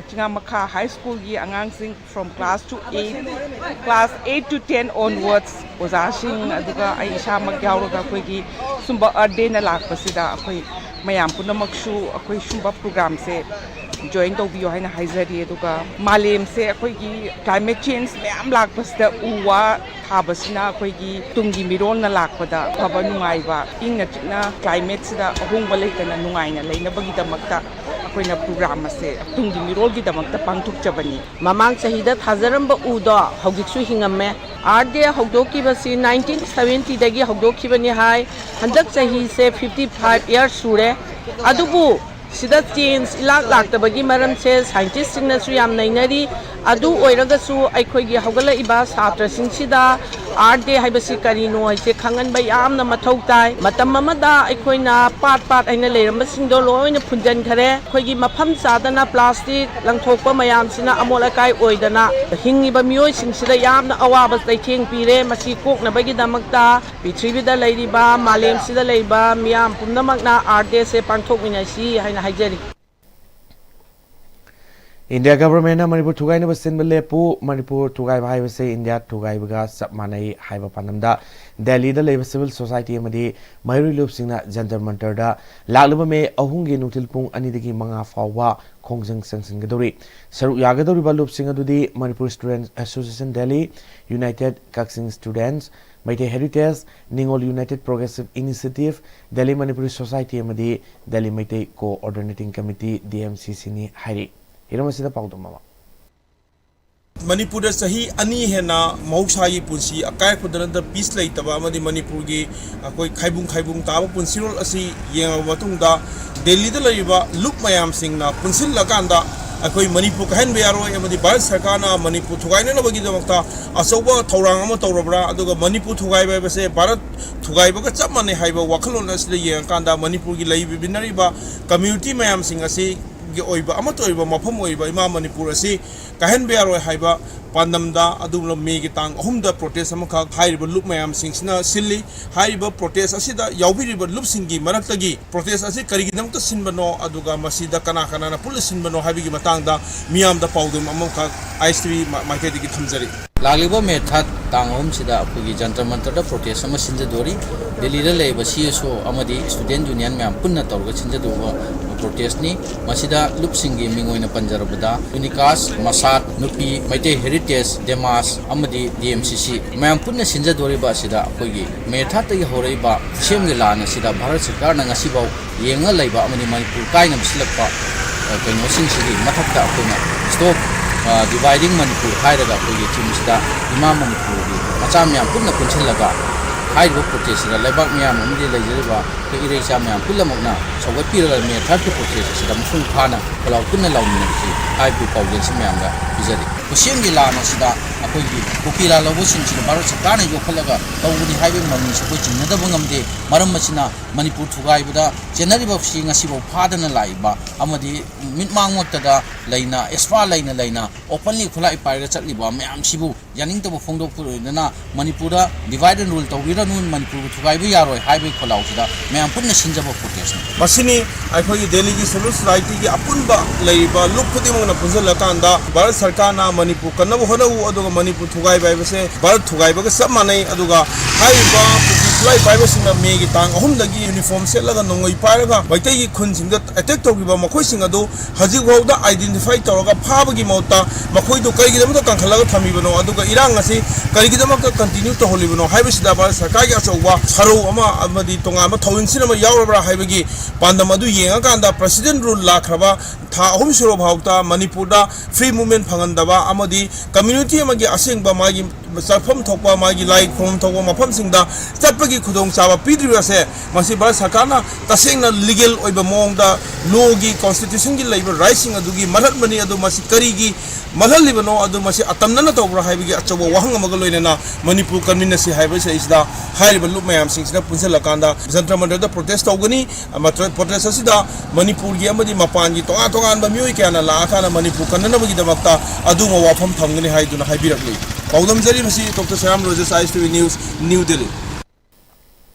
ꯆꯤꯉꯥꯃꯈꯥ ꯍꯥꯏ ꯁ꯭ꯀꯨꯜꯒꯤ ꯑꯉꯥꯡꯁꯤꯡ from class to eight, class eight to ten onwards, ꯑꯣꯖꯥꯁꯤꯡ ꯑꯗꯨꯒ ꯑꯩ ꯏꯁꯥꯃꯛ ꯌꯥꯎꯔꯒ ꯑꯩꯈꯣꯏꯒꯤ ꯁꯨꯝꯕ ꯑꯥꯔꯠ ꯗꯦꯅ ꯂꯥꯛꯄꯁꯤꯗ ꯑꯩꯈꯣꯏ ꯃꯌꯥꯝ ꯄꯨꯝꯅꯃꯛꯁꯨ ꯑꯩꯈꯣꯏ ꯁꯨꯝꯕ ꯄ꯭ꯔꯣꯒ꯭ꯔꯥꯝꯁꯦ ꯖꯣꯏꯟ ꯇꯧꯕꯤꯌꯣ ꯍꯥꯏꯅ ꯍꯥꯏꯖꯔꯤ꯫ ꯑꯗꯨꯒ ꯃꯥꯂꯦꯝꯁꯦ ꯑꯩꯈꯣꯏꯒꯤ ꯀ꯭ꯂꯥꯏꯃꯦꯠ ꯆꯦꯟꯖ ꯃꯌꯥꯝ ꯂꯥꯛꯄꯁꯤꯗ ꯎ ꯋꯥ ꯊꯥꯕꯁꯤꯅ ꯑꯩꯈꯣꯏꯒꯤ ꯇꯨꯡꯒꯤ ꯃꯤꯔꯣꯜꯅ ꯂꯥꯛꯄꯗ ꯑꯐꯕ ꯅꯨꯡꯉꯥꯏꯕ, ꯏꯪꯅ ꯆꯤꯛꯅ ꯀ꯭ꯂꯥꯏꯃꯦꯠꯁꯤꯗ ꯑꯍꯣꯡꯕ ꯂꯩꯇꯅ ꯅꯨꯡꯉꯥꯏꯅ ꯂꯩꯅꯕꯒꯤꯗꯃꯛꯇ ꯑꯩꯈꯣꯏꯅ ꯄ꯭ꯔꯣꯒ꯭ꯔꯥꯝ ꯑꯁꯦ ꯇꯨꯡꯒꯤ ꯃꯤꯔꯣꯜꯒꯤꯗꯃꯛꯇ ꯄꯥꯡꯊꯣꯛꯆꯕꯅꯤ꯫ ꯃꯃꯥꯡ ꯆꯍꯤꯗ ꯊꯥꯖꯔꯝꯕ ꯎꯗꯣ ꯍꯧꯖꯤꯛꯁꯨ ꯍꯤꯡꯉꯝꯃꯦ꯫ ꯑꯥꯔꯠ ꯗꯦ ꯍꯧꯗꯣꯛꯈꯤꯕꯁꯤ ꯅꯥꯏꯟꯇꯤꯟ ꯁꯚꯦꯟꯇꯤꯗꯒꯤ ꯍꯧꯗꯣꯛꯈꯤꯕꯅꯤ ꯍꯥꯏ꯫ ꯍꯟꯗꯛ ꯆꯍꯤꯁꯦ ꯐꯤꯐꯇꯤ ꯐꯥꯏꯚ ꯏꯌꯥꯔꯁ ꯁꯨꯔꯦ꯫ ꯑꯗꯨꯕꯨ ꯁꯤꯗ ꯆꯦꯟꯖ ꯏꯂꯥꯛ ꯂꯥꯛꯇꯕꯒꯤ ꯃꯔꯝꯁꯦ ꯁꯥꯏꯟꯇꯤꯁꯁꯤꯡꯅꯁꯨ ꯌꯥꯝ ꯅꯩꯅꯔꯤ꯫ ꯑꯗꯨ ꯑꯣꯏꯔꯒꯁꯨ ꯑꯩꯈꯣꯏꯒꯤ ꯍꯧꯒꯠꯂꯛꯏꯕ ꯁꯥꯇ꯭ꯔꯁꯤꯡꯁꯤꯗ ꯑꯥꯔꯠ ꯗꯦ ꯍꯥꯏꯕꯁꯤ ꯀꯔꯤꯅꯣ ꯍꯥꯏꯁꯦ ꯈꯪꯍꯟꯕ ꯌꯥꯝꯅ ꯃꯊꯧ ꯇꯥꯏ꯫ ꯃꯇꯝ ꯑꯃꯗ ꯑꯩꯈꯣꯏꯅ ꯄꯥꯠ ꯄꯥꯠ ꯍꯥꯏꯅ ꯂꯩꯔꯝꯕꯁꯤꯡꯗꯣ ꯂꯣꯏꯅ ꯐꯨꯟꯖꯟꯈꯔꯦ꯫ ꯑꯩꯈꯣꯏꯒꯤ ꯃꯐꯝ ꯆꯥꯗꯅ ꯄ꯭ꯂꯥꯁꯇꯤꯛ ꯂꯪꯊꯣꯛꯄ ꯃꯌꯥꯝꯁꯤꯅ ꯑꯃꯣꯠ ꯑꯀꯥꯏ ꯑꯣꯏꯗꯅ ꯍꯤꯡꯉꯤꯕ ꯃꯤꯑꯣꯏꯁꯤꯡꯁꯤꯗ ꯌꯥꯝꯅ ꯑꯋꯥꯕ ꯆꯩꯊꯦꯡ ꯄꯤꯔꯦ꯫ ꯃꯁꯤ ꯀꯣꯛꯅꯕꯒꯤꯗꯃꯛꯇ ꯄ꯭ꯔꯤꯊꯤꯕꯤꯗ ꯂꯩꯔꯤꯕ, ꯃꯥꯂꯦꯝꯁꯤꯗ ꯂꯩꯔꯤꯕ ꯃꯤꯌꯥꯝ ꯄꯨꯝꯅꯃꯛꯅ ꯑꯥꯔꯠ ꯗꯦꯁꯦ ꯄꯥꯡꯊꯣꯛꯃꯤꯟꯅꯁꯤ ꯍꯥꯏꯅ ꯍꯥꯏꯖꯔꯤ꯫ ꯏꯟꯗꯤꯌꯥ ꯒꯚꯔꯟꯃꯦꯟꯠꯅ ꯃꯅꯤꯄꯨꯔ ꯊꯨꯒꯥꯏꯅꯕ ꯁꯤꯟꯕ ꯂꯦꯞꯄꯨ, ꯃꯅꯤꯄꯨꯔ ꯊꯨꯒꯥꯏꯕ ꯍꯥꯏꯕꯁꯤ ꯏꯟꯗꯤꯌꯥ ꯊꯨꯒꯥꯏꯕꯒ ꯆꯞ ꯃꯥꯟꯅꯩ ꯍꯥꯏꯕ ꯄꯥꯟꯗꯝꯗ ꯗꯦꯜꯂꯤꯗ ꯂꯩꯕ ꯁꯤꯚꯤꯜ ꯁꯣꯁꯥꯏꯇꯤ ꯑꯃꯗꯤ ꯃꯍꯩꯔꯣꯏ ꯂꯨꯞꯁꯤꯡꯅ ꯖꯟꯇꯔ ꯃꯟꯇꯔꯗ ꯂꯥꯛꯂꯤꯕ ꯃꯦ ꯑꯍꯨꯝꯒꯤ ꯅꯨꯡꯊꯤꯜ ꯄꯨꯡ ꯑꯅꯤꯗꯒꯤ ꯃꯉꯥ ꯐꯥꯎꯕ ꯈꯣꯡꯖꯪ ꯆꯪꯁꯤꯟꯒꯗꯧꯔꯤ꯫ ꯁꯔꯨꯛ ꯌꯥꯒꯗꯧꯔꯤꯕ ꯂꯨꯞꯁꯤꯡ ꯑꯗꯨꯗꯤ Manipur student association Delhi, united Kakching students, Meitei heritage, ꯅꯤꯉꯣꯜ united progressive initiative, Delhi Manipuri society ꯑꯃꯗꯤ Delhi Meitei coordinating committee, D M C ꯁꯤꯅꯤ ꯍꯥꯏꯔꯤ꯫ ꯍꯤꯔꯝ ꯑꯁꯤꯗ ꯄꯥꯎꯗꯝ ꯑꯃ꯫ ꯃꯅꯤꯄꯨꯔꯗ ꯆꯍꯤ ꯑꯅꯤ ꯍꯦꯟꯅ ꯃꯍꯧꯁꯥꯒꯤ ꯄꯨꯟꯁꯤ ꯑꯀꯥꯏ ꯈꯨꯗꯅꯗ ꯄꯤꯁ ꯂꯩꯇꯕ ꯑꯃꯗꯤ ꯃꯅꯤꯄꯨꯔꯒꯤ ꯑꯩꯈꯣꯏ ꯈꯥꯏꯕꯨꯡ ꯈꯥꯏꯕꯨꯡ ꯇꯥꯕ ꯄꯨꯟꯁꯤꯔꯣꯜ ꯑꯁꯤ ꯌꯦꯡꯂꯕ ꯃꯇꯨꯡꯗ, ꯗꯦꯜꯂꯤꯗ ꯂꯩꯔꯤꯕ ꯂꯨꯞ ꯃꯌꯥꯝꯁꯤꯡꯅ ꯄꯨꯟꯁꯤꯜꯂꯀꯥꯟꯗ ꯑꯩꯈꯣꯏ ꯃꯅꯤꯄꯨꯔ ꯀꯥꯏꯍꯟꯕ ꯌꯥꯔꯣꯏ ꯑꯃꯗꯤ ꯚꯥꯔꯠ ꯁꯔꯀꯥꯔꯅ ꯃꯅꯤꯄꯨꯔ ꯊꯨꯒꯥꯏꯅꯅꯕꯒꯤꯗꯃꯛꯇ ꯑꯆꯧꯕ ꯊꯧꯔꯥꯡ ꯑꯃ ꯇꯧꯔꯕ꯭ꯔꯥ? ꯑꯗꯨꯒ ꯃꯅꯤꯄꯨꯔ ꯊꯨꯒꯥꯏꯕ ꯍꯥꯏꯕꯁꯦ ꯚꯥꯔꯠ ꯊꯨꯒꯥꯏꯕꯒ ꯆꯞ ꯃꯥꯟꯅꯩ ꯍꯥꯏꯕ ꯋꯥꯈꯜꯂꯣꯟ ꯑꯁꯤꯗ ꯌꯦꯡꯉꯀꯥꯟꯗ, ꯃꯅꯤꯄꯨꯔꯒꯤ ꯂꯩꯕꯤꯟꯅꯔꯤꯕ ꯀꯝꯃ꯭ꯌꯨꯅꯤꯇꯤ ꯃꯌꯥꯝꯁꯤꯡ ꯑꯁꯤꯒꯤ ꯑꯣꯏꯕ ꯑꯃꯠꯇ ꯑꯣꯏꯕ ꯃꯐꯝ ꯑꯣꯏꯔꯤꯕ ꯏꯃꯥ ꯃꯅꯤꯄꯨꯔ ꯑꯁꯤ ꯀꯥꯏꯍꯟꯕ ꯌꯥꯔꯣꯏ ꯍꯥꯏꯕ ꯄꯥꯟꯗꯝꯗ ꯑꯗꯨꯒꯨꯝꯂꯕ ꯃꯦꯒꯤ ꯇꯥꯡ ꯑꯍꯨꯝꯗ ꯄ꯭ꯔꯣꯇꯦꯁ ꯑꯃꯈꯛ ꯍꯥꯏꯔꯤꯕ ꯂꯨꯞ ꯃꯌꯥꯝꯁꯤꯡꯁꯤꯅ ꯁꯤꯜꯂꯤ꯫ ꯍꯥꯏꯔꯤꯕ ꯄ꯭ꯔꯣꯇꯦꯁ ꯑꯁꯤꯗ ꯌꯥꯎꯕꯤꯔꯤꯕ ꯂꯨꯞꯁꯤꯡꯒꯤ ꯃꯔꯛꯇꯒꯤ ꯄ꯭ꯔꯣꯇꯦꯁ ꯑꯁꯤ ꯀꯔꯤꯒꯤꯗꯃꯛꯇ ꯁꯤꯟꯕꯅꯣ, ꯑꯗꯨꯒ ꯃꯁꯤꯗ ꯀꯅꯥ ꯀꯅꯥꯅ ꯄꯨꯟꯅ ꯁꯤꯟꯕꯅꯣ ꯍꯥꯏꯕꯒꯤ ꯃꯇꯥꯡꯗ ꯃꯤꯌꯥꯝꯗ ꯄꯥꯎꯗꯝ ꯑꯃꯈꯛ ꯑꯥꯏ ꯑꯦꯁ ꯇꯤ ꯚꯤ ꯃꯥ-, ꯃꯥꯏꯀꯩꯗꯒꯤ ꯊꯝꯖꯔꯤ꯫ ꯂꯥꯛꯂꯤꯕ ꯃꯦ ꯊꯥꯔꯠ ꯇꯥꯡ ꯑꯍꯨꯝꯁꯤꯗ ꯑꯩꯈꯣꯏꯒꯤ ꯖꯟꯇꯔ ꯃꯟꯇꯔꯗ ꯄ꯭ꯔꯣꯇꯦꯁ ꯑꯃ ꯁꯤꯟꯖꯗꯣꯔꯤ꯫ ꯗꯦꯜꯂꯤꯗ ꯂꯩꯔꯤꯕ ꯁꯤ ꯑꯦꯁ ꯑꯣ ꯑꯃꯗꯤ ꯁ꯭ꯇꯨꯗꯦꯟꯠ ꯌꯨꯅꯤꯌꯟ ꯃꯌꯥꯝ ꯄꯨꯟꯅ ꯇꯧꯔꯒ ꯁꯤꯟꯖꯗꯧꯕ ꯄ꯭ꯔꯣꯇꯦꯁꯅꯤ꯫ ꯃꯁꯤꯗ ꯂꯨꯞꯁꯤꯡꯒꯤ ꯃꯤꯡ ꯑꯣꯏꯅ ꯄꯟꯖꯔꯕꯗ ꯌꯨꯅꯤꯀꯥꯁ, ꯃꯁꯥꯠ, ꯅꯨꯄꯤ, ꯃꯩꯇꯩ ꯍꯦꯔꯤꯇꯦꯖ, ꯗꯦꯃꯥꯁ ꯑꯃꯗꯤ ꯗꯤ ꯑꯦꯝ ꯁꯤ ꯁꯤ ꯃꯌꯥꯝ ꯄꯨꯟꯅ ꯁꯤꯟꯖꯗꯣꯔꯤꯕ ꯑꯁꯤꯗ ꯑꯩꯈꯣꯏꯒꯤ ꯃꯦ ꯊꯥꯔꯠꯇꯒꯤ ꯍꯧꯔꯛꯏꯕ ꯈꯨꯠꯁꯦꯝꯒꯤ ꯂꯥꯟ ꯑꯁꯤꯗ ꯚꯥꯔꯠ ꯁꯔꯀꯥꯔꯅ ꯉꯁꯤꯐꯥꯎ ꯌꯦꯡꯉ ꯂꯩꯕ ꯑꯃꯗꯤ ꯃꯅꯤꯄꯨꯔ ꯀꯥꯏꯅꯕ ꯁꯤꯜꯂꯛꯄ, ꯑ, ꯀꯩꯅꯣꯁꯤꯡꯁꯤꯒꯤ ꯃꯊꯛꯇ ꯑꯩꯈꯣꯏꯅ Stop, ꯑ, Dividing Manipur ꯍꯥꯏꯔꯒ ꯑꯩꯈꯣꯏꯒꯤ ꯊꯤꯝꯁꯤꯗ ꯏꯃꯥ ꯃꯅꯤꯄꯨꯔꯒꯤ ꯃꯆꯥ ꯃꯌꯥꯝ ꯄꯨꯟꯅ ꯄꯨꯟꯁꯤꯜꯂꯒ ꯍꯥꯏꯔꯤꯕ ꯄ꯭ꯔꯣꯇꯦꯁꯁꯤꯗ ꯂꯩꯕꯥꯛ ꯃꯌꯥꯝ ꯑꯃꯗꯤ ꯂꯩꯖꯔꯤꯕ ꯑꯩꯈꯣꯏ ꯏꯔꯩꯆꯥ ꯃꯌꯥꯝ ꯄꯨꯝꯅꯃꯛꯅ ꯁꯧꯒꯠꯄꯤꯔꯒ ꯃꯦ ꯊꯥꯔꯠꯀꯤ ꯄ꯭ꯔꯣꯇꯦꯁ ꯑꯁꯤꯗ ꯃꯄꯨꯡ ꯐꯥꯅ ꯈꯣꯜꯂꯥꯎ ꯄꯨꯟꯅ ꯂꯥꯎꯃꯤꯟꯅꯕꯁꯤ ꯍꯥꯏꯔꯤꯕ ꯄꯥꯎꯖꯦꯜꯁꯤ ꯃꯌꯥꯝꯗ ꯄꯤꯖꯔꯤ꯫ ꯈꯨꯠꯁꯦꯝꯒꯤ ꯂꯥꯟ ꯑꯁꯤꯗ ꯑꯩꯈꯣꯏꯒꯤ ꯀꯨꯀꯤ ꯂꯥꯜꯍꯧꯕꯁꯤꯡꯁꯤꯅ ꯚꯥꯔꯠ ꯁꯔꯀꯥꯔꯅ ꯌꯣꯛꯈꯠꯂꯒ ꯇꯧꯕꯅꯤ ꯍꯥꯏꯕꯒꯤ ꯃꯃꯤꯁꯨ ꯑꯩꯈꯣꯏ ꯆꯤꯡꯅꯗꯕ ꯉꯝꯗꯦ꯫ ꯃꯔꯝ ꯑꯁꯤꯅ ꯃꯅꯤꯄꯨꯔ ꯊꯨꯒꯥꯏꯕꯗ ꯆꯦꯟꯅꯔꯤꯕꯁꯤ ꯉꯁꯤꯐꯥꯎ ꯐꯥꯗꯅ ꯂꯥꯛꯏꯕ ꯑꯃꯗꯤ ꯃꯤꯠꯃꯥꯡꯃꯛꯇꯗ ꯂꯩꯅ, ꯑꯦꯁꯄꯥ ꯂꯩꯅ ꯂꯩꯅ openly ꯈꯨꯠꯂꯥꯏ ꯄꯥꯏꯔꯒ ꯆꯠꯂꯤꯕ ꯃꯌꯥꯝꯁꯤꯕꯨ ꯌꯥꯅꯤꯡꯗꯕ ꯐꯣꯡꯗꯣꯛꯄ ꯑꯣꯏꯗꯅ ꯃꯅꯤꯄꯨꯔꯗ divide and rule ꯇꯧꯕꯤꯔꯅꯨ, ꯃꯅꯤꯄꯨꯔꯕꯨ ꯊꯨꯒꯥꯏꯕ ꯌꯥꯔꯣꯏ ꯍꯥꯏꯕꯒꯤ ꯈꯣꯜꯂꯥꯎꯁꯤꯗ ꯃꯌꯥꯝ ꯄꯨꯟꯅ ꯁꯤꯟꯖꯕ protestꯅꯤ꯫ ꯃꯁꯤꯅꯤ ꯑꯩꯈꯣꯏꯒꯤ ꯗꯦꯜꯂꯤꯒꯤ civil societyꯒꯤ ꯑꯄꯨꯟꯕ ꯂꯩꯔꯤꯕ ꯂꯨꯞ ꯈꯨꯗꯤꯡꯃꯛꯅ ꯄꯨꯟꯁꯤꯜꯂꯀꯥꯟꯗ ꯚꯥꯔꯠ ꯁꯔꯀꯥꯔꯅ ꯃꯅꯤꯄꯨꯔ ꯀꯟꯅꯕ ꯍꯣꯠꯅꯧ, ꯑꯗꯨꯒ ꯃꯅꯤꯄꯨꯔ ꯊꯨꯒꯥꯏꯕ ꯍꯥꯏꯕꯁꯦ ꯚꯥꯔꯠ ꯊꯨꯒꯥꯏꯕꯒ ꯆꯞ ꯃꯥꯟꯅꯩ꯫ ꯑꯗꯨꯒ ꯍꯥꯏꯔꯤꯕ ꯀꯨꯀꯤ ꯈꯨꯠꯂꯥꯏ ꯄꯥꯏꯕꯁꯤꯡꯅ ꯃꯦꯒꯤ ꯇꯥꯡ ꯑꯍꯨꯝꯗꯒꯤ uniform ꯁꯦꯠꯂꯒ ꯅꯣꯡꯃꯩ ꯄꯥꯏꯔꯒ ꯃꯩꯇꯩꯒꯤ ꯈꯨꯟꯁꯤꯡꯗ attack ꯇꯧꯈꯤꯕ ꯃꯈꯣꯏꯁꯤꯡ ꯑꯗꯨ ꯍꯧꯖꯤꯛ ꯐꯥꯎꯗ identify ꯇꯧꯔꯒ ꯐꯥꯕꯒꯤ ꯃꯍꯨꯠꯇ ꯃꯈꯣꯏꯗꯨ ꯀꯔꯤꯒꯤꯗꯃꯛꯇ ꯀꯟꯈꯠꯂꯒ ꯊꯝꯃꯤꯕꯅꯣ, ꯑꯗꯨꯒ ꯏꯔꯥꯡ ꯑꯁꯤ ꯀꯔꯤꯒꯤꯗꯃꯛꯇ continue ꯇꯧꯍꯜꯂꯤꯕꯅꯣ ꯍꯥꯏꯕꯁꯤꯗ ꯚꯥꯔꯠ ꯁꯔꯀꯥꯔꯒꯤ ꯑꯆꯧꯕ ꯁꯔꯧ ꯑꯃ ꯑꯃꯗꯤ ꯇꯣꯉꯥꯟꯕ ꯊꯧꯑꯣꯡꯁꯤꯟ ꯑꯃ ꯌꯥꯎꯔꯕ꯭ꯔꯥ ꯍꯥꯏꯕꯒꯤ ꯄꯥꯟꯗꯝ ꯑꯗꯨ ꯌꯦꯡꯉꯀꯥꯟꯗ President Rule ꯂꯥꯛꯈ꯭ꯔꯕ ꯊꯥ ꯑꯍꯨꯝ ꯁꯨꯔ ꯐꯥꯎꯗ ꯃꯅꯤꯄꯨꯔꯗ free movement ꯐꯪꯍꯟꯗꯕ ꯑꯃꯗꯤ community ꯑꯃꯒꯤ ꯑꯁꯦꯡꯕ ꯃꯥꯒꯤ ꯆꯠꯐꯝ ꯊꯣꯛꯄ, ꯃꯥꯒꯤ ꯂꯥꯏ ꯈꯨꯔꯨꯝꯐꯝ ꯊꯣꯛꯄ ꯃꯐꯝꯁꯤꯡꯗ ꯆꯠꯄꯒꯤ ꯈꯨꯗꯣꯡꯆꯥꯕ ꯄꯤꯗ꯭ꯔꯤꯕ ꯑꯁꯦ ꯃꯁꯤ ꯚꯥꯔꯠ ꯁꯔꯀꯥꯔꯅ ꯇꯁꯦꯡꯅ legal ꯑꯣꯏꯕ ꯃꯑꯣꯡꯗ lawꯒꯤ, constitutionꯒꯤ ꯂꯩꯕ rightꯁꯤꯡ ꯑꯗꯨꯒꯤ ꯃꯜꯍꯟꯕꯅꯤ꯫ ꯑꯗꯨ ꯃꯁꯤ ꯀꯔꯤꯒꯤ ꯃꯜꯍꯜꯂꯤꯕꯅꯣ, ꯑꯗꯨ ꯃꯁꯤ ꯑꯇꯝꯅꯅ ꯇꯧꯕ꯭ꯔꯥ ꯍꯥꯏꯕꯒꯤ ꯑꯆꯧꯕ ꯋꯥꯍꯪ ꯑꯃꯒ ꯂꯣꯏꯅꯅ ꯃꯅꯤꯄꯨꯔ ꯀꯟꯃꯤꯟꯅꯁꯤ ꯍꯥꯏꯕꯁꯤꯗꯩꯁꯤꯗ ꯍꯥꯏꯔꯤꯕ ꯂꯨꯞ ꯃꯌꯥꯝꯁꯤꯡꯁꯤꯅ ꯄꯨꯟꯁꯤꯜꯂꯀꯥꯟꯗ ꯖꯟꯇꯔ ꯃꯟꯇꯔꯗ protest ꯇꯧꯒꯅꯤ꯫ ꯑꯃ protest ꯑꯁꯤꯗ ꯃꯅꯤꯄꯨꯔꯒꯤ ꯑꯃꯗꯤ ꯃꯄꯥꯟꯒꯤ ꯇꯣꯉꯥꯟ ꯇꯣꯉꯥꯟꯕ ꯃꯤꯑꯣꯏ ꯀꯌꯥꯅ ꯂꯥꯛꯑꯀꯥꯟꯗ ꯃꯅꯤꯄꯨꯔ ꯀꯟꯅꯅꯕꯒꯤꯗꯃꯛꯇ ꯑꯗꯨꯒꯨꯝꯕ ꯋꯥꯐꯝ ꯊꯝꯒꯅꯤ ꯍꯥꯏꯗꯨꯅ ꯍꯥꯏꯕꯤꯔꯛꯂꯤ꯫ ꯄꯥꯎꯗꯝꯖꯔꯤꯕꯁꯤ Doctor Sayaam Rogers, I S T V News, New Delhi꯫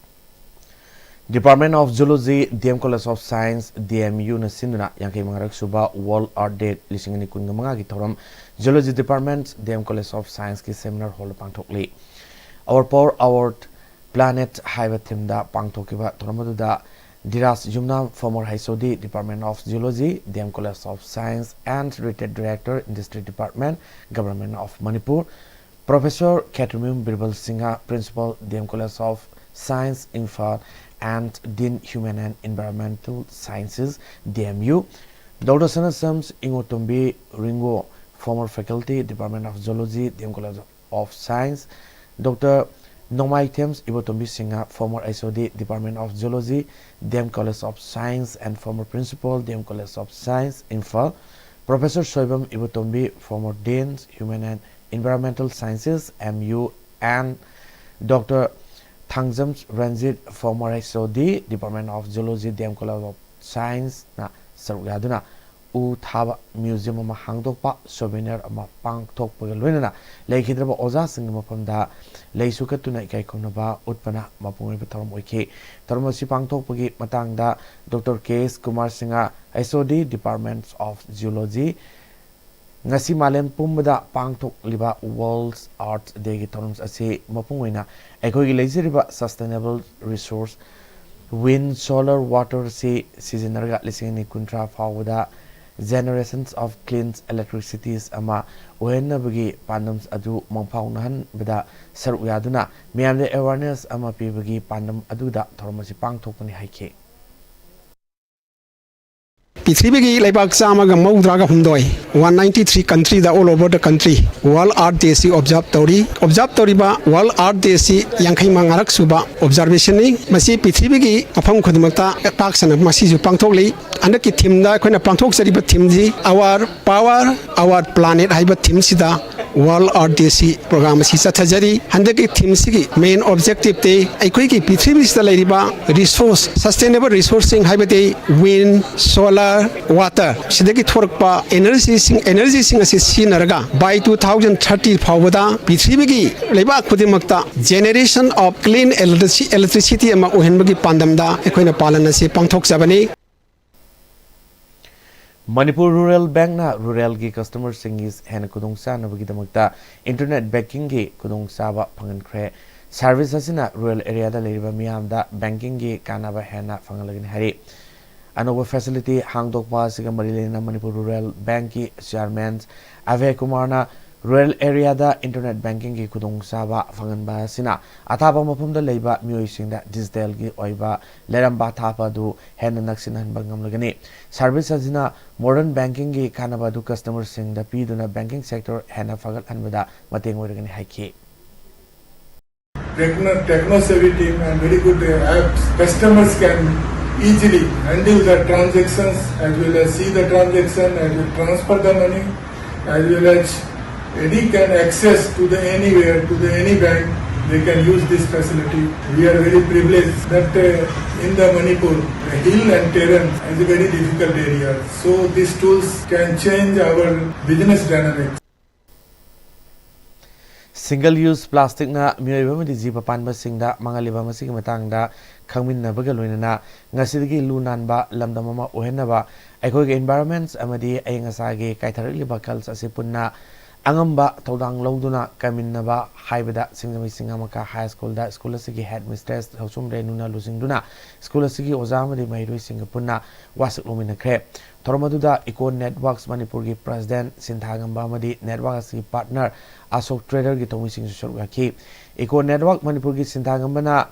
Department of Zoology, D M College of Science, D M Uꯅ ꯁꯤꯟꯗꯨꯅ ꯌꯥꯡꯈꯩ ꯃꯉꯥꯔꯛ ꯁꯨꯕ World Earth Day ꯂꯤꯁꯤꯡ ꯑꯅꯤ ꯀꯨꯟꯒ ꯃꯉꯥꯒꯤ ꯊꯧꯔꯝ Zoology Department, D M College of Science ꯀꯤ seminar hall the ꯄꯥꯡꯊꯣꯛꯂꯤ꯫ Our Power, Our Planet ꯍꯥꯏꯕ theme ꯗ ꯄꯥꯡꯊꯣꯛꯈꯤꯕ ꯊꯧꯔꯝ ꯑꯗꯨꯗ ꯙꯤꯔꯥꯖ ꯌꯨꯝꯅꯥꯝ, former H O D, Department of Zoology, D M College of Science and retired director, Industry Department, Government of Manipur, Professor Khetrimayum ꯕꯤꯔꯕꯜ Singh, Principal, D M College of Science, Imphal, and Dean, Human and Environmental Sciences, D M U, Doctor Sanasams Ingotombi Ringo, former faculty, Department of Zoology, D M College of Science, Doctor Nongmaithem Ibotombi Singha, former H O D, Department of Zoology, D M College of Science, and former principal, D M College of Science, Imphal, Professor Soibam Ibotombi, former Dean, Human and Environmental Sciences, M U, and Doctor Thangjam Ranjit, former H O D, Department of Zoology, D M College of Science ꯅ ꯁꯔꯨꯛ ꯌꯥꯗꯨꯅ ꯎ ꯊꯥꯕ museum ꯑꯃ ꯍꯥꯡꯗꯣꯛꯄ, souvenir ꯑꯃ ꯄꯥꯡꯊꯣꯛꯄꯒ ꯂꯣꯏꯅꯅ ꯂꯩꯈꯤꯗ꯭ꯔꯕ ꯑꯣꯖꯥꯁꯤꯡꯒꯤ ꯃꯐꯝꯗ ꯂꯩꯁꯨ ꯀꯠꯇꯨꯅ ꯏꯀꯥꯏ ꯈꯨꯝꯅꯕ ꯎꯠꯄꯅ ꯃꯄꯨꯡ ꯑꯣꯏꯕ ꯊꯧꯔꯝ ꯑꯣꯏꯈꯤ꯫ ꯊꯧꯔꯝ ꯑꯁꯤ ꯄꯥꯡꯊꯣꯛꯄꯒꯤ ꯃꯇꯥꯡꯗ Doctor K S Kumar Singh, H O D, Department of Zoology, ꯉꯁꯤ ꯃꯥꯂꯦꯝ ꯄꯨꯝꯕꯗ ꯄꯥꯡꯊꯣꯛꯂꯤꯕ World Earth Day ꯒꯤ ꯊꯧꯔꯝ ꯑꯁꯤ ꯃꯄꯨꯡ ꯑꯣꯏꯅ ꯑꯩꯈꯣꯏꯒꯤ ꯂꯩꯖꯔꯤꯕ sustainable resource, wind, solar, water ꯑꯁꯤ ꯁꯤꯖꯤꯟꯅꯔꯒ ꯂꯤꯁꯤꯡ ꯑꯅꯤ ꯀꯨꯟꯊ꯭ꯔꯥ ꯐꯥꯎꯕꯗ generations of clean electricity ꯑꯃ ꯑꯣꯏꯍꯟꯅꯕꯒꯤ ꯄꯥꯟꯗꯝ ꯑꯗꯨ ꯃꯪꯐꯥꯎꯅꯍꯟꯕꯗ ꯁꯔꯨꯛ ꯌꯥꯗꯨꯅ ꯃꯤꯌꯥꯝꯗ awareness ꯑꯃ ꯄꯤꯕꯒꯤ ꯄꯥꯟꯗꯝ ꯑꯗꯨꯗ ꯊꯧꯔꯝ ꯑꯁꯤ ꯄꯥꯡꯊꯣꯛꯄꯅꯤ ꯍꯥꯏꯈꯤ꯫ ꯄ꯭ꯔꯤꯊꯤꯕꯤꯒꯤ ꯂꯩꯕꯥꯛ ꯆꯥꯝꯃꯒ ꯃꯧꯗ꯭ꯔꯥꯒ ꯍꯨꯝꯗꯣꯏ, one ninety three country the, all over the country, World Earth Day ꯁꯤ observe ꯇꯧꯔꯤ꯫ Observe ꯇꯧꯔꯤꯕ World Earth Day ꯁꯤ ꯌꯥꯡꯈꯩ ꯃꯉꯥꯔꯛ ꯁꯨꯕ observation ꯅꯤ꯫ ꯃꯁꯤ ꯄ꯭ꯔꯤꯊꯤꯕꯤꯒꯤ ꯃꯐꯝ ꯈꯨꯗꯤꯡꯃꯛꯇ ꯄꯥꯛ ꯁꯟꯅ ꯃꯁꯤꯁꯨ ꯄꯥꯡꯊꯣꯛꯂꯤ꯫ ꯍꯟꯗꯛꯀꯤ theme ꯗ ꯑꯩꯈꯣꯏꯅ ꯄꯥꯡꯊꯣꯛꯆꯔꯤꯕ theme ꯁꯤ Our Power, Our Planet ꯍꯥꯏꯕ theme ꯁꯤꯗ World Earth Day ꯁꯤ program ꯑꯁꯤ ꯆꯠꯊꯖꯔꯤ꯫ ꯍꯟꯗꯛꯀꯤ theme ꯁꯤꯒꯤ main objective ꯇꯤ ꯑꯩꯈꯣꯏꯒꯤ ꯄ꯭ꯔꯤꯊꯤꯕꯤꯁꯤꯗ ꯂꯩꯔꯤꯕ resource, sustainable resource ꯁꯤꯡ, ꯍꯥꯏꯕꯗꯤ wind, solar, water, ꯁꯤꯗꯒꯤ ꯊꯣꯔꯛꯄ energy ꯁꯤꯡ, energy ꯁꯤꯡ ꯑꯁꯤ ꯁꯤꯖꯤꯟꯅꯔꯒ by two thousand thirty ꯐꯥꯎꯕꯗ ꯄ꯭ꯔꯤꯊꯤꯕꯤꯒꯤ ꯂꯩꯕꯥꯛ ꯈꯨꯗꯤꯡꯃꯛꯇ generation of clean electrici-, electricity ꯑꯃ ꯑꯣꯏꯍꯟꯕꯒꯤ ꯄꯥꯟꯗꯝꯗ ꯑꯩꯈꯣꯏꯅ ꯄꯥꯂꯟ ꯑꯁꯤ ꯄꯥꯡꯊꯣꯛꯆꯕꯅꯤ꯫ ꯃꯅꯤꯄꯨꯔ ꯔꯨꯔꯦꯜ ꯕꯦꯡꯛꯅ ꯔꯨꯔꯦꯜꯒꯤ ꯀꯁꯇꯃꯔꯁꯤꯡꯒꯤ ꯍꯦꯟꯅ ꯈꯨꯗꯣꯡꯆꯥꯅꯕꯒꯤꯗꯃꯛꯇ ꯏꯟꯇꯔꯅꯦꯠ ꯕꯦꯡꯀꯤꯡꯒꯤ ꯈꯨꯗꯣꯡꯆꯥꯕ ꯐꯪꯍꯟꯈ꯭ꯔꯦ꯫ ꯁꯔꯚꯤꯁ ꯑꯁꯤꯅ ꯔꯨꯔꯦꯜ ꯑꯦꯔꯤꯌꯥꯗ ꯂꯩꯔꯤꯕ ꯃꯤꯌꯥꯝꯗ ꯕꯦꯡꯀꯤꯡꯒꯤ ꯀꯥꯟꯅꯕ ꯍꯦꯟꯅ ꯐꯪꯍꯜꯂꯒꯅꯤ ꯍꯥꯏꯔꯤ꯫ ꯑꯅꯧꯕ ꯐꯦꯁꯤꯂꯤꯇꯤ ꯍꯥꯡꯗꯣꯛꯄ ꯑꯁꯤꯒ ꯃꯔꯤ ꯂꯩꯅꯅ ꯃꯅꯤꯄꯨꯔ ꯔꯨꯔꯦꯜ ꯕꯦꯡꯛꯀꯤ ꯆꯤꯌꯥꯔꯃꯦꯟ ꯑꯚꯦ ꯀꯨꯃꯥꯔꯅ ꯔꯨꯔꯦꯜ ꯑꯦꯔꯤꯌꯥꯗ ꯏꯟꯇꯔꯅꯦꯠ ꯕꯦꯡꯀꯤꯡꯒꯤ ꯈꯨꯗꯣꯡꯆꯥꯕ ꯐꯪꯍꯟꯕ ꯑꯁꯤꯅ ꯑꯊꯥꯞꯄ ꯃꯐꯝꯗ ꯂꯩꯕ ꯃꯤꯑꯣꯏꯁꯤꯡꯗ ꯗꯤꯖꯤꯇꯦꯜꯒꯤ ꯑꯣꯏꯕ ꯂꯩꯔꯝꯕ ꯊꯥꯞꯄ ꯑꯗꯨ ꯍꯦꯟꯅ ꯅꯛꯁꯤꯟꯅꯍꯟꯕ ꯉꯝꯂꯒꯅꯤ꯫ ꯁꯔꯚꯤꯁ ꯑꯁꯤꯅ ꯃꯣꯗꯔꯟ ꯕꯦꯡꯀꯤꯡꯒꯤ ꯀꯥꯟꯅꯕ ꯑꯗꯨ ꯀꯁꯇꯃꯔꯁꯤꯡꯗ ꯄꯤꯗꯨꯅ ꯕꯦꯡꯀꯤꯡ ꯁꯦꯛꯇꯔ ꯍꯦꯟꯅ ꯐꯒꯠꯍꯟꯕꯗ ꯃꯇꯦꯡ ꯑꯣꯏꯔꯒꯅꯤ ꯍꯥꯏꯈꯤ꯫ Techno, techno savvy team and very good uh, apps. Customers can easily handle the transactions as well as see the transaction, as well transfer the money, as well as any can access to the anywhere, to the any bank, they can use this facility. We are very privileged that uh, in the Manipur, the hill and terrain is a very difficult area. So these tools can change our business dynamics. Single use ꯄ꯭ꯂꯥꯁꯇꯤꯛꯅ ꯃꯤꯑꯣꯏꯕ ꯑꯃꯗꯤ ꯖꯤꯕ ꯄꯥꯟꯕꯁꯤꯡꯗ ꯃꯥꯡꯍꯜꯂꯤꯕ ꯃꯁꯤꯒꯤ ꯃꯇꯥꯡꯗ ꯈꯪꯃꯤꯟꯅꯕꯒ ꯂꯣꯏꯅꯅ ꯉꯁꯤꯗꯒꯤ ꯂꯨ ꯅꯥꯟꯕ ꯂꯝꯗꯝ ꯑꯃ ꯑꯣꯏꯍꯟꯅꯕ ꯑꯩꯈꯣꯏꯒꯤ ꯏꯟꯚꯥꯏꯔꯣꯟꯃꯦꯟꯠ ꯑꯃꯗꯤ ꯑꯏꯪ ꯑꯁꯥꯒꯤ ꯀꯥꯏꯊꯔꯛꯂꯤꯕ ꯈꯜꯁ ꯑꯁꯤ ꯄꯨꯟꯅ ꯑꯉꯝꯕ ꯊꯧꯗꯥꯡ ꯂꯧꯗꯨꯅ ꯀꯟꯃꯤꯟꯅꯕ ꯍꯥꯏꯕꯗ ꯁꯤꯡꯖꯃꯩ ꯆꯤꯡꯉꯥꯃꯈꯥ ꯍꯥꯏ ꯁ꯭ꯀꯨꯜꯗ ꯁ꯭ꯀꯨꯜ ꯑꯁꯤꯒꯤ ꯍꯦꯗ ꯃꯤꯁꯇ꯭ꯔꯦꯁ ꯊꯧꯁꯨꯝ ꯔꯦꯅꯨꯅ ꯂꯨꯆꯤꯡꯗꯨꯅ ꯁ꯭ꯀꯨꯜ ꯑꯁꯤꯒꯤ ꯑꯣꯖꯥ ꯑꯃꯗꯤ ꯃꯍꯩꯔꯣꯏꯁꯤꯡꯒ ꯄꯨꯟꯅ ꯋꯥꯁꯛ ꯂꯧꯃꯤꯟꯅꯈ꯭ꯔꯦ꯫ ꯊꯧꯔꯝ ꯑꯗꯨꯗ ꯏꯀꯣ ꯅꯦꯠꯋꯥꯔꯛꯁ ꯃꯅꯤꯄꯨꯔꯒꯤ ꯄ꯭ꯔꯦꯁꯤꯗꯦꯟꯠ ꯁꯤꯟꯊꯥꯉꯝꯕ ꯑꯃꯗꯤ ꯅꯦꯠꯋꯥꯔꯛ ꯑꯁꯤꯒꯤ ꯄꯥꯔꯠꯅꯔ ꯑꯁꯣꯛ ꯇ꯭ꯔꯦꯗꯔꯒꯤ ꯊꯧꯃꯤꯁꯤꯡꯁꯨ ꯁꯔꯨꯛ ꯌꯥꯈꯤ꯫ ꯏꯀꯣ ꯅꯦꯠꯋꯥꯔꯛ ꯃꯅꯤꯄꯨꯔꯒꯤ ꯁꯤꯟꯊꯥꯉꯝꯕꯅ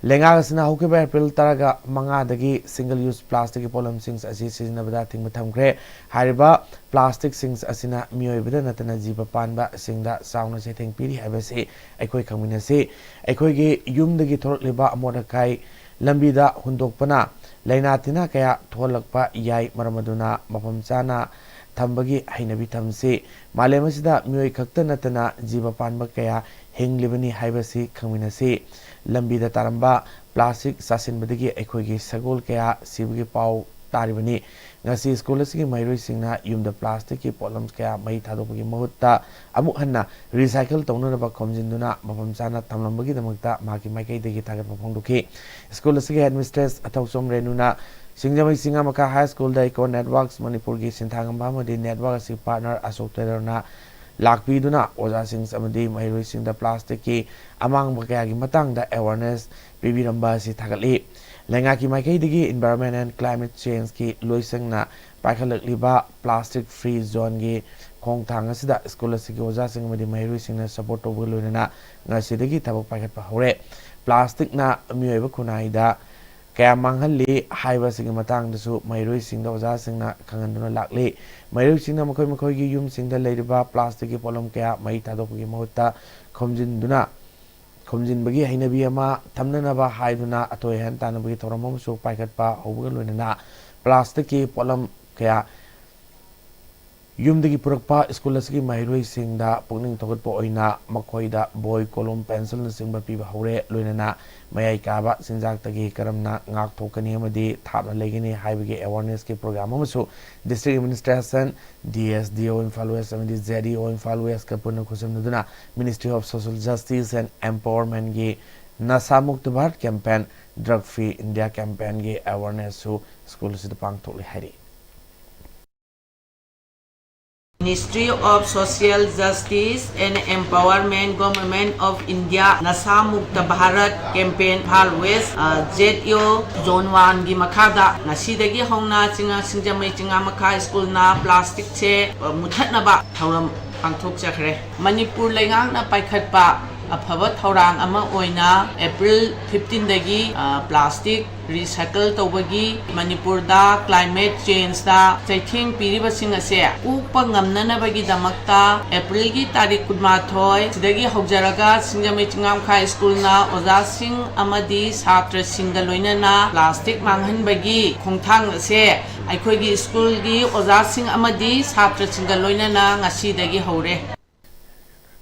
ꯂꯩꯉꯥꯛ ꯑꯁꯤꯅ ꯍꯧꯈꯤꯕ ꯑꯦꯄ꯭ꯔꯤꯜ ꯇꯔꯥꯒ ꯃꯉꯥꯗꯒꯤ ꯁꯤꯡꯒꯜ ꯌꯨꯁ ꯄ꯭ꯂꯥꯁꯇꯤꯛꯀꯤ ꯄꯣꯠꯂꯝꯁꯤꯡ ꯑꯁꯤ ꯁꯤꯖꯤꯟꯅꯕꯗ ꯑꯊꯤꯡꯕ ꯊꯝꯈ꯭ꯔꯦ꯫ ꯍꯥꯏꯔꯤꯕ ꯄ꯭ꯂꯥꯁꯇꯤꯛꯁꯤꯡ ꯑꯁꯤꯅ ꯃꯤꯑꯣꯏꯕꯗ ꯅꯠꯇꯅ ꯖꯤꯕ ꯄꯥꯟꯕꯁꯤꯡꯗ ꯆꯥꯎꯅ ꯆꯩꯊꯦꯡ ꯄꯤꯔꯤ ꯍꯥꯏꯕꯁꯤ ꯑꯩꯈꯣꯏ ꯈꯪꯃꯤꯟꯅꯁꯤ꯫ ꯑꯩꯈꯣꯏꯒꯤ ꯌꯨꯝꯗꯒꯤ ꯊꯣꯔꯛꯂꯤꯕ ꯑꯃꯣꯠ ꯑꯀꯥꯏ ꯂꯝꯕꯤꯗ ꯍꯨꯟꯗꯣꯛꯄꯅ ꯂꯥꯏꯅꯥ ꯇꯤꯟꯅꯥ ꯀꯌꯥ ꯊꯣꯛꯍꯜꯂꯛꯄ ꯌꯥꯏ꯫ ꯃꯔꯝ ꯑꯗꯨꯅ ꯃꯐꯝ ꯆꯥꯅ ꯊꯝꯕꯒꯤ ꯍꯩꯅꯕꯤ ꯊꯝꯁꯤ꯫ ꯃꯥꯂꯦꯝ ꯑꯁꯤꯗ ꯃꯤꯑꯣꯏ ꯈꯛꯇ ꯅꯠꯇꯅ ꯖꯤꯕ ꯄꯥꯟꯕ ꯀꯌꯥ ꯍꯤꯡꯂꯤꯕꯅꯤ ꯍꯥꯏꯕꯁꯤ ꯈꯪꯃꯤꯟꯅꯁꯤ꯫ ꯂꯝꯕꯤꯗ ꯇꯥꯔꯝꯕ ꯄ꯭ꯂꯥꯁꯇꯤꯛ ꯆꯥꯁꯤꯟꯕꯗꯒꯤ ꯑꯩꯈꯣꯏꯒꯤ ꯁꯒꯣꯜ ꯀꯌꯥ ꯁꯤꯕꯒꯤ ꯄꯥꯎ ꯇꯥꯔꯤꯕꯅꯤ꯫ ꯉꯁꯤ ꯁ꯭ꯀꯨꯜ ꯑꯁꯤꯒꯤ ꯃꯍꯩꯔꯣꯏꯁꯤꯡꯅ ꯌꯨꯝꯗ ꯄ꯭ꯂꯥꯁꯇꯤꯛꯀꯤ ꯄꯣꯠꯂꯝ ꯀꯌꯥ ꯃꯩ ꯊꯥꯗꯣꯛꯄꯒꯤ ꯃꯍꯨꯠꯇ ꯑꯃꯨꯛ ꯍꯟꯅ ꯔꯤꯁꯥꯏꯀꯜ ꯇꯧꯅꯅꯕ ꯈꯣꯝꯖꯤꯟꯗꯨꯅ ꯃꯐꯝ ꯆꯥꯅ ꯊꯝꯂꯝꯕꯒꯤꯗꯃꯛꯇ ꯃꯍꯥꯛꯀꯤ ꯃꯥꯏꯀꯩꯗꯒꯤ ꯊꯥꯒꯠꯄ ꯐꯣꯡꯗꯣꯛꯈꯤ꯫ ꯁ꯭ꯀꯨꯜ ꯑꯁꯤꯒꯤ ꯍꯦꯗꯃꯤꯁꯇ꯭ꯔꯦꯁ ꯑꯊꯧꯆꯣꯝ ꯔꯦꯅꯨꯅ ꯁꯤꯡꯖꯃꯩ ꯆꯤꯡꯉꯥꯃꯈꯥ ꯍꯥꯏ ꯁ꯭ꯀꯨꯜꯗ ꯏꯀꯣ ꯅꯦꯠꯋꯥꯔꯛꯁ ꯃꯅꯤꯄꯨꯔꯒꯤ ꯁꯤꯟꯊꯥꯡ ꯉꯝꯕ ꯑꯃꯗꯤ ꯅꯦꯠꯋꯥꯔꯛ ꯑꯁꯤ ꯄꯥꯔꯠꯅꯔ ꯑꯁꯣꯛ ꯇꯦꯂꯔꯅ ꯂꯥꯛꯄꯤꯗꯨꯅ ꯑꯣꯖꯥꯁꯤꯡ ꯑꯃꯗꯤ ꯃꯍꯩꯔꯣꯏꯁꯤꯡꯗ ꯄ꯭ꯂꯥꯁꯇꯤꯛꯀꯤ ꯑꯃꯥꯡꯕ ꯀꯌꯥꯒꯤ ꯃꯇꯥꯡꯗ ꯑꯦꯋꯥꯔꯅꯦꯁ ꯄꯤꯕꯤꯔꯝꯕ ꯑꯁꯤ ꯊꯥꯒꯠꯂꯤ꯫ ꯂꯩꯉꯥꯛꯀꯤ ꯃꯥꯏꯀꯩꯗꯒꯤ Environment and Climate Changeꯀꯤ ꯂꯣꯏꯁꯪꯅ ꯄꯥꯏꯈꯠꯂꯛꯂꯤꯕ ꯄ꯭ꯂꯥꯁꯇꯤꯛ ꯐ꯭ꯔꯤ ꯖꯣꯟꯒꯤ ꯈꯣꯡꯊꯥꯡ ꯑꯁꯤꯗ ꯁ꯭ꯀꯨꯜ ꯑꯁꯤꯒꯤ ꯑꯣꯖꯥꯁꯤꯡ ꯑꯃꯗꯤ ꯃꯍꯩꯔꯣꯏꯁꯤꯡꯅ ꯁꯄꯣꯔꯠ ꯇꯧꯕꯒ ꯂꯣꯏꯅꯅ ꯉꯁꯤꯗꯒꯤ ꯊꯕꯛ ꯄꯥꯏꯈꯠꯄ ꯍꯧꯔꯦ꯫ ꯄ꯭ꯂꯥꯁꯇꯤꯛꯅ ꯃꯤꯑꯣꯏꯕ ꯈꯨꯟꯅꯥꯏꯗ ꯀꯌꯥ ꯃꯥꯡꯍꯜꯂꯤ ꯍꯥꯏꯕꯁꯤꯒꯤ ꯃꯇꯥꯡꯗꯁꯨ ꯃꯍꯩꯔꯣꯏꯁꯤꯡꯗ ꯑꯣꯖꯥꯁꯤꯡꯅ ꯈꯪꯍꯟꯗꯨꯅ ꯂꯥꯛꯂꯤ꯫ ꯃꯍꯩꯔꯣꯏꯁꯤꯡꯅ ꯃꯈꯣꯏ ꯃꯈꯣꯏꯒꯤ ꯌꯨꯝꯁꯤꯡꯗ ꯂꯩꯔꯤꯕ ꯄ꯭ꯂꯥꯁꯇꯤꯛꯀꯤ ꯄꯣꯠꯂꯝ ꯀꯌꯥ ꯃꯩ ꯊꯥꯗꯣꯛꯄꯒꯤ ꯃꯍꯨꯠꯇ ꯈꯣꯝꯖꯤꯟꯗꯨꯅ, ꯈꯣꯝꯖꯤꯟꯕꯒꯤ ꯍꯩꯅꯕꯤ ꯑꯃ ꯊꯝꯅꯅꯕ ꯍꯥꯏꯗꯨꯅ ꯑꯊꯣꯏ ꯑꯍꯦꯟ ꯇꯥꯟꯅꯕꯒꯤ ꯊꯧꯔꯝ ꯑꯃꯁꯨ ꯄꯥꯏꯈꯠꯄ ꯍꯧꯕꯒ ꯂꯣꯏꯅꯅ ꯄ꯭ꯂꯥꯁꯇꯤꯛꯀꯤ ꯄꯣꯠꯂꯝ ꯀꯌꯥ ꯌꯨꯝꯗꯒꯤ ꯄꯨꯔꯛꯄ ꯁ꯭ꯀꯨꯜ ꯑꯁꯤꯒꯤ ꯃꯍꯩꯔꯣꯏꯁꯤꯡꯗ ꯄꯨꯛꯅꯤꯡ ꯊꯧꯒꯠꯄ ꯑꯣꯏꯅ ꯃꯈꯣꯏꯗ ꯕꯣꯏ, ꯀꯣꯂꯣꯝ, ꯄꯦꯟꯁꯤꯜꯅꯆꯤꯡꯕ ꯄꯤꯕ ꯍꯧꯔꯦ꯫ ꯂꯣꯏꯅꯅ ꯃꯌꯥꯏ ꯀꯥꯕ ꯆꯤꯟꯖꯥꯛꯇꯒꯤ ꯀꯔꯝꯅ ꯉꯥꯛꯊꯣꯛꯀꯅꯤ ꯑꯃꯗꯤ ꯊꯥꯞꯅ ꯂꯩꯒꯅꯤ ꯍꯥꯏꯕꯒꯤ ꯑꯦꯋꯥꯔꯅꯦꯁꯀꯤ ꯄ꯭ꯔꯣꯒ꯭ꯔꯥꯝ ꯑꯃꯁꯨ district administration, D S D ꯑꯣ ꯏꯝꯐꯥꯜ ꯋꯦꯁ ꯑꯃꯗꯤ ꯖꯦ ꯗꯤ ꯑꯣ ꯏꯝꯐꯥꯜ ꯋꯦꯁꯀ ꯄꯨꯟꯅ ꯈꯨꯠꯁꯝꯅꯗꯨꯅ Ministry of Social Justice and Empowermentꯀꯤ Nasha Mukt Bharat campaign, drug free India ꯀꯦꯝꯄꯦꯟꯒꯤ ꯑꯦꯋꯥꯔꯅꯦꯁꯁꯨ ꯁ꯭ꯀꯨꯜ ꯑꯁꯤꯗ ꯄꯥꯡꯊꯣꯛꯂꯤ ꯍꯥꯏꯔꯤ꯫ Ministry of Social Justice and Empowerment, Government of India, ꯅꯁꯥ ꯃꯨꯛꯇ ꯚꯥꯔꯠ ꯀꯦꯝꯄꯦꯟ ꯏꯝꯐꯥꯜ ꯋꯦꯁ, ꯑ, ꯖꯦꯠ ꯑꯣ ꯖꯣꯟ ꯋꯥꯟꯒꯤ ꯃꯈꯥꯗ ꯉꯁꯤꯗꯒꯤ ꯍꯧꯅ ꯆꯤꯡꯉꯥ-, ꯁꯤꯡꯖꯃꯩ ꯆꯤꯡꯉꯥꯃꯈꯥ ꯁ꯭ꯀꯨꯜꯅ ꯄ꯭ꯂꯥꯁꯇꯤꯛꯁꯦ, ꯑ, ꯃꯨꯊꯠꯅꯕ ꯊꯧꯔꯝ ꯄꯥꯡꯊꯣꯛꯆꯈ꯭ꯔꯦ꯫ ꯃꯅꯤꯄꯨꯔ ꯂꯩꯉꯥꯛꯅ ꯄꯥꯏꯈꯠꯄ ꯑꯐꯕ ꯊꯧꯔꯥꯡ ꯑꯃ ꯑꯣꯏꯅ ꯑꯦꯄ꯭ꯔꯤꯜ ꯐꯤꯐꯇꯤꯟꯗꯒꯤ, ꯑ, ꯄ꯭ꯂꯥꯁꯇꯤꯛ ꯔꯤꯁꯥꯏꯀꯜ ꯇꯧꯕꯒꯤ ꯃꯅꯤꯄꯨꯔꯗ ꯀ꯭ꯂꯥꯏꯃꯦꯠ ꯆꯦꯟꯖꯇ ꯆꯩꯊꯦꯡ ꯄꯤꯔꯤꯕꯁꯤꯡ ꯑꯁꯦ ꯀꯣꯛꯄ ꯉꯝꯅꯅꯕꯒꯤꯗꯃꯛꯇ ꯑꯦꯄ꯭ꯔꯤꯜꯒꯤ ꯇꯥꯔꯤꯛ ꯀꯨꯟꯃꯥꯊꯣꯏ ꯁꯤꯗꯒꯤ ꯍꯧꯖꯔꯒ ꯁꯤꯡꯖꯃꯩ ꯆꯤꯡꯉꯥꯃꯈꯥ ꯁ꯭ꯀꯨꯜꯅ ꯑꯣꯖꯥꯁꯤꯡ ꯑꯃꯗꯤ ꯁꯥꯇ꯭ꯔꯁꯤꯡꯒ ꯂꯣꯏꯅꯅ ꯄ꯭ꯂꯥꯁꯇꯤꯛ ꯃꯥꯡꯍꯟꯕꯒꯤ ꯈꯣꯡꯊꯥꯡ ꯑꯁꯦ ꯑꯩꯈꯣꯏꯒꯤ ꯁ꯭ꯀꯨꯜꯒꯤ ꯑꯣꯖꯥꯁꯤꯡ ꯑꯃꯗꯤ ꯁꯥꯇ꯭ꯔꯁꯤꯡꯒ ꯂꯣꯏꯅꯅ ꯉꯁꯤꯗꯒꯤ ꯍꯧꯔꯦ꯫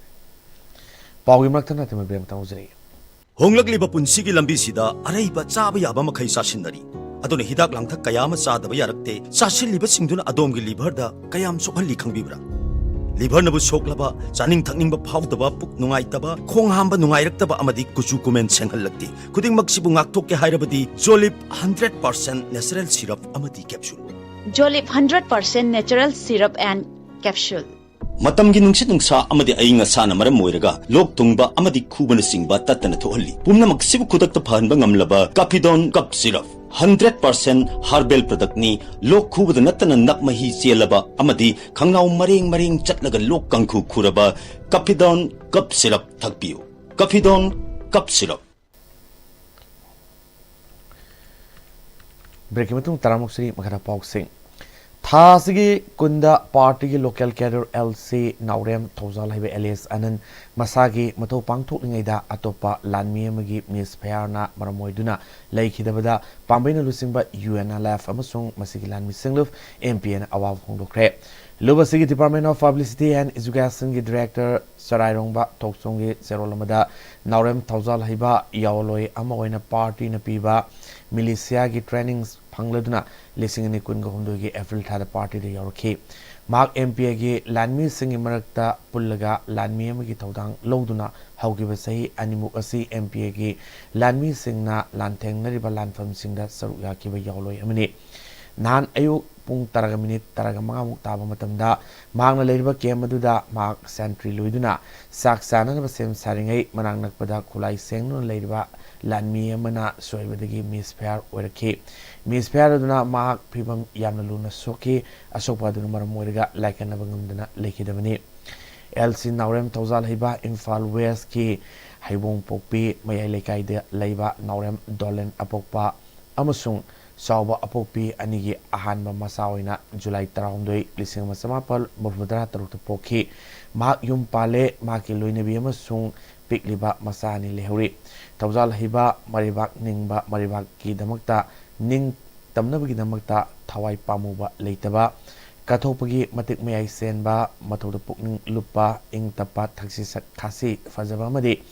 ꯄꯥꯎꯒꯤ ꯃꯔꯛꯇ ꯅꯥꯇꯩꯃ ꯕ꯭ꯔꯦꯛ ꯑꯃꯇꯪ ꯂꯧꯖꯔꯤ꯫ ꯍꯣꯡꯂꯛꯂꯤꯕ ꯄꯨꯟꯁꯤꯒꯤ ꯂꯝꯕꯤꯁꯤꯗ ꯑꯔꯩꯕ ꯆꯥꯕ ꯌꯥꯕ ꯃꯈꯩ ꯆꯥꯁꯤꯟꯅꯔꯤ꯫ ꯑꯗꯨꯅ ꯍꯤꯗꯥꯛ ꯂꯥꯡꯊꯛ ꯀꯌꯥ ꯑꯃ ꯆꯥꯗꯕ ꯌꯥꯔꯛꯇꯦ꯫ ꯆꯥꯁꯤꯜꯂꯤꯕꯁꯤꯡꯗꯨꯅ ꯑꯗꯣꯝꯒꯤ ꯂꯤꯚꯔꯗ ꯀꯌꯥꯝ ꯁꯣꯛꯍꯜꯂꯤ ꯈꯪꯕꯤꯕ꯭ꯔꯥ? ꯂꯤꯚꯔꯅꯕꯨ ꯁꯣꯛꯂꯕ, ꯆꯥꯅꯤꯡ ꯊꯛꯅꯤꯡꯕ ꯐꯥꯎꯗꯕ, ꯄꯨꯛ ꯅꯨꯡꯉꯥꯏꯇꯕ, ꯈꯣꯡ ꯍꯥꯝꯕ ꯅꯨꯡꯉꯥꯏꯔꯛꯇꯕ ꯑꯃꯗꯤ ꯀꯨꯆꯨ ꯀꯨꯃꯦꯟ ꯁꯦꯡꯍꯜꯂꯛꯇꯦ꯫ ꯈꯨꯗꯤꯡꯃꯛꯁꯤꯕꯨ ꯉꯥꯛꯊꯣꯛꯀꯦ ꯍꯥꯏꯔꯕꯗꯤ Jolib hundred percent natural syrup ꯑꯃꯗꯤ capsule꯫ Jolib hundred percent natural syrup and capsule꯫ ꯃꯇꯝꯒꯤ ꯅꯨꯡꯁꯤꯠ ꯅꯨꯡꯁꯥ ꯑꯃꯗꯤ ꯑꯏꯪ ꯑꯁꯥꯅ ꯃꯔꯝ ꯑꯣꯏꯔꯒ ꯂꯣꯛ ꯊꯨꯡꯕ ꯑꯃꯗꯤ ꯈꯨꯕꯅꯆꯤꯡꯕ ꯇꯠꯇꯅ ꯊꯣꯛꯍꯜꯂꯤ꯫ ꯄꯨꯝꯅꯃꯛꯁꯤꯕꯨ ꯈꯨꯗꯛꯇ ꯐꯍꯟꯕ ꯉꯝꯂꯕ Capidon Cough Syrup, hundred percent herbal product ꯅꯤ꯫ ꯂꯣꯛ ꯈꯨꯕꯗ ꯅꯠꯇꯅ ꯅꯞ ꯃꯍꯤ ꯆꯦꯜꯂꯕ ꯑꯃꯗꯤ ꯈꯪꯅꯥꯎ ꯃꯔꯦꯡ ꯃꯔꯦꯡ ꯆꯠꯂꯒ ꯂꯣꯛ ꯀꯥꯡꯈꯨ ꯈꯨꯔꯕ Capidon Cough Syrup ꯊꯛꯄꯤꯌꯨ꯫ Capidon Cough Syrup꯫ ꯕ꯭ꯔꯦꯛꯀꯤ ꯃꯇꯨꯡ ꯇꯔꯥꯃꯨꯛꯁꯤꯒꯤ ꯃꯈꯥꯗ ꯄꯥꯎꯁꯤꯡ꯫ ꯊꯥ ꯑꯁꯤꯒꯤ ꯀꯨꯟꯗ ꯄꯥꯔꯇꯤꯒꯤ ꯂꯣꯀꯦꯜ ꯀꯦꯗꯔ ꯑꯦꯜ ꯁꯤ ꯅꯥꯎꯔꯦꯝ ꯊꯧꯖꯥꯜ ꯍꯩꯕ ꯑꯦꯂꯤꯌꯁ ꯑꯅꯟ ꯃꯁꯥꯒꯤ ꯃꯊꯧ ꯄꯥꯡꯊꯣꯛꯂꯤꯉꯩꯗ ꯑꯇꯣꯞꯄ ꯂꯥꯟꯃꯤ ꯑꯃꯒꯤ ꯃꯤꯁꯐꯤꯌꯥꯔꯅ ꯃꯔꯝ ꯑꯣꯏꯗꯨꯅ ꯂꯩꯈꯤꯗꯕꯗ ꯄꯥꯝꯕꯩꯅ ꯂꯨꯆꯤꯡꯕ ꯌꯨ ꯑꯦꯟ ꯑꯦꯜ ꯑꯦꯐ ꯑꯃꯁꯨꯡ ꯃꯁꯤꯒꯤ ꯂꯥꯟꯃꯤꯁꯤꯡ ꯂꯨꯞ ꯑꯦꯝ ꯄꯤ ꯑꯦꯟ ꯑꯋꯥꯕ ꯐꯣꯡꯗꯣꯛꯈ꯭ꯔꯦ꯫ ꯂꯨꯞ ꯑꯁꯤꯒꯤ Department of Publicity and Education ꯒꯤ ꯗꯤꯔꯦꯛꯇꯔ ꯆꯔꯥꯏꯔꯣꯡꯕ ꯊꯣꯛꯆꯣꯝꯒꯤ ꯆꯦꯔꯣꯜ ꯑꯃꯗ ꯅꯥꯎꯔꯦꯝ ꯊꯧꯖꯥꯜ ꯍꯩꯕ ꯌꯥꯑꯣꯟꯂꯣꯏ ꯑꯃ ꯑꯣꯏꯅ ꯄꯥꯔꯇꯤꯅ ꯄꯤꯕ ꯃꯤꯂꯤꯁꯤꯌꯥꯒꯤ ꯇ꯭ꯔꯦꯅꯤꯡ ꯐꯪꯂꯗꯨꯅ ꯂꯤꯁꯤꯡ ꯑꯅꯤ ꯀꯨꯟꯒ ꯍꯨꯝꯗꯣꯏꯒꯤ ꯑꯦꯄ꯭ꯔꯤꯜ ꯊꯥꯗ ꯄꯥꯔꯇꯤꯗ ꯌꯥꯎꯔꯛꯈꯤ꯫ ꯃꯍꯥꯛ ꯑꯦꯝ ꯄꯤ ꯑꯦꯒꯤ ꯂꯥꯟꯃꯤꯁꯤꯡꯒꯤ ꯃꯔꯛꯇ ꯄꯨꯜꯂꯒ ꯂꯥꯟꯃꯤ ꯑꯃꯒꯤ ꯊꯧꯗꯥꯡ ꯂꯧꯗꯨꯅ ꯍꯧꯈꯤꯕ ꯆꯍꯤ ꯑꯅꯤꯃꯨꯛ ꯑꯁꯤ ꯑꯦꯝ ꯄꯤ ꯑꯦꯒꯤ ꯂꯥꯟꯃꯤꯁꯤꯡꯅ ꯂꯥꯟꯊꯦꯡꯅꯔꯤꯕ ꯂꯥꯟꯐꯝꯁꯤꯡꯗ ꯁꯔꯨꯛ ꯌꯥꯈꯤꯕ ꯌꯥꯑꯣꯟꯂꯣꯏ ꯑꯃꯅꯤ꯫ ꯅꯍꯥꯟ ꯑꯌꯨꯛ ꯄꯨꯡ ꯇꯔꯥꯒ ꯃꯤꯅꯤꯠ ꯇꯔꯥꯒ ꯃꯉꯥꯃꯨꯛ ꯇꯥꯕ ꯃꯇꯝꯗ ꯃꯍꯥꯛꯅ ꯂꯩꯔꯤꯕ ꯀꯦꯝ ꯑꯗꯨꯗ ꯃꯍꯥꯛ ꯁꯦꯟꯇ꯭ꯔꯤ ꯂꯣꯏꯗꯨꯅ ꯆꯥꯛ ꯆꯥꯅꯅꯕ ꯁꯦꯝ ꯁꯥꯔꯤꯉꯩ ꯃꯅꯥꯛ ꯅꯛꯄꯗ ꯈꯨꯠꯂꯥꯏ ꯁꯦꯡꯗꯨꯅ ꯂꯩꯔꯤꯕ ꯂꯥꯟꯃꯤ ꯑꯃꯅ ꯁꯣꯏꯕꯗꯒꯤ ꯃꯤꯁꯐꯤꯌꯥꯔ ꯑꯣꯏꯔꯛꯈꯤ꯫ ꯃꯤꯁꯐꯤꯌꯥꯔ ꯑꯗꯨꯅ ꯃꯍꯥꯛ ꯐꯤꯕꯝ ꯌꯥꯝꯅ ꯂꯨꯅ ꯁꯣꯛꯈꯤ꯫ ꯑꯁꯣꯛꯄ ꯑꯗꯨꯅ ꯃꯔꯝ ꯑꯣꯏꯔꯒ ꯂꯥꯏꯀꯠꯅꯕ ꯉꯝꯗꯅ ꯂꯩꯈꯤꯗꯕꯅꯤ꯫ ꯑꯦꯜ ꯁꯤ ꯅꯥꯎꯔꯦꯝ ꯊꯧꯖꯥꯜ ꯍꯩꯕ ꯏꯝꯐꯥꯜ ꯋꯦꯁꯀꯤ ꯍꯩꯕꯣꯡꯄꯣꯛꯄꯤ ꯃꯌꯥꯏ ꯂꯩꯀꯥꯏꯗ ꯂꯩꯕ ꯅꯥꯎꯔꯦꯝ ꯗꯣꯂꯦꯟ ꯑꯄꯣꯛꯄ ꯑꯃꯁꯨꯡ ꯆꯥꯎꯕ ꯑꯄꯣꯛꯄꯤ ꯑꯅꯤꯒꯤ ꯑꯍꯥꯟꯕ ꯃꯆꯥ ꯑꯣꯏꯅ ꯖꯨꯂꯥꯏ ꯇꯔꯥꯍꯨꯝꯗꯣꯏ, ꯂꯤꯁꯤꯡ ꯑꯃ ꯆꯃꯥꯄꯜ ꯃꯔꯤꯐꯨꯇꯔꯥ ꯇꯔꯨꯛꯇ ꯄꯣꯛꯈꯤ꯫ ꯃꯍꯥꯛ ꯌꯨꯝ ꯄꯥꯜꯂꯦ꯫ ꯃꯍꯥꯛꯀꯤ ꯂꯣꯏꯅꯕꯤ ꯑꯃꯁꯨꯡ ꯄꯤꯛꯂꯤꯕ ꯃꯆꯥ ꯑꯅꯤ ꯂꯩꯍꯧꯔꯤ꯫ ꯊꯧꯖꯥꯜ ꯍꯩꯕ ꯃꯔꯩꯕꯥꯛ ꯅꯤꯡꯕ, ꯃꯔꯩꯕꯥꯛꯀꯤꯗꯃꯛꯇ ꯅꯤꯡ ꯇꯝꯅꯕꯒꯤꯗꯃꯛꯇ ꯊꯋꯥꯏ ꯄꯥꯝꯃꯨꯕ ꯂꯩꯇꯕ, ꯀꯠꯊꯣꯛꯄꯒꯤ ꯃꯇꯤꯛ ꯃꯌꯥꯏ ꯆꯦꯟꯕ, ꯃꯊꯧꯗ ꯄꯨꯛꯅꯤꯡ ꯂꯨꯞꯄ, ꯏꯪ ꯇꯞꯄ, ꯊꯛꯁꯤ ꯁꯛ-, ꯈꯥꯁꯤ ꯐꯖꯕ ꯑꯃꯗꯤ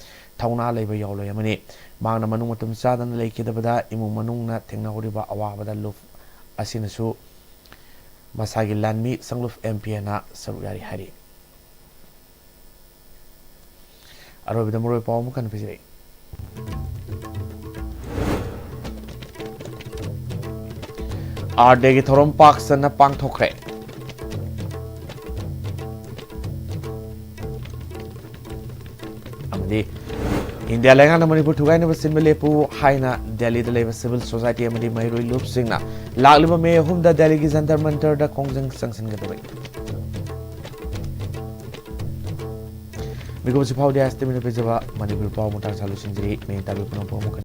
ꯊꯧꯅꯥ ꯂꯩꯕ ꯌꯥꯎꯂꯣꯏ ꯑꯃꯅꯤ꯫ ꯃꯍꯥꯛꯅ ꯃꯅꯨꯡ ꯃꯇꯝ ꯆꯥꯗꯅ ꯂꯩꯈꯤꯗꯕꯗ ꯏꯃꯨꯡ ꯃꯅꯨꯡꯅ ꯊꯦꯡꯅꯍꯧꯔꯤꯕ ꯑꯋꯥꯕꯗ ꯂꯨꯞ ꯑꯁꯤꯅꯁꯨ ꯃꯁꯥꯒꯤ ꯂꯥꯟꯃꯤ ꯁꯪꯂꯨꯞ ꯑꯦꯝ ꯄꯤ ꯑꯦꯅ ꯁꯔꯨꯛ ꯌꯥꯔꯤ ꯍꯥꯏꯔꯤ꯫ ꯑꯔꯣꯏꯕꯗ ꯃꯔꯨꯑꯣꯏꯕ ꯄꯥꯎ ꯑꯃꯨꯛ ꯍꯟꯅ ꯄꯤꯖꯔꯛꯏ꯫ ꯑꯥꯔ ꯗꯦꯒꯤ ꯊꯧꯔꯝ ꯄꯥꯛ ꯁꯟꯅ ꯄꯥꯡꯊꯣꯛꯈ꯭ꯔꯦ꯫ ꯑꯃꯗꯤ ꯏꯟꯗꯤꯌꯥ ꯂꯩꯉꯥꯛꯅ ꯃꯅꯤꯄꯨꯔ ꯊꯨꯒꯥꯏꯅꯕ ꯁꯤꯟꯕ ꯂꯦꯞꯄꯨ ꯍꯥꯏꯅ ꯗꯦꯜꯂꯤꯗ ꯂꯩꯕ ꯁꯤꯚꯤꯜ ꯁꯣꯁꯥꯏꯇꯤ ꯑꯃꯗꯤ ꯃꯍꯩꯔꯣꯏ ꯂꯨꯞꯁꯤꯡꯅ ꯂꯥꯛꯂꯤꯕ ꯃꯦ ꯑꯍꯨꯝꯗ ꯗꯦꯜꯂꯤꯒꯤ ꯖꯟꯇꯔ ꯃꯟꯇꯔꯗ ꯈꯣꯡꯖꯪ ꯆꯪꯁꯤꯟꯒꯗꯧꯔꯤ꯫ ꯃꯤꯀꯨꯞ ꯑꯁꯤ ꯐꯥꯎꯗꯤ ꯑꯥꯏ ꯑꯦꯁ ꯇꯤ ꯚꯤꯅ ꯄꯤꯖꯕ ꯃꯅꯤꯄꯨꯔ ꯄꯥꯎ ꯃꯇꯥꯡ ꯆꯥ ꯂꯣꯏꯁꯤꯟꯖꯔꯤ꯫ ꯃꯌꯦꯛ ꯇꯥꯕꯤꯌꯨ ꯄꯨꯝꯅꯃꯛꯄꯨ ꯑꯃꯨꯛ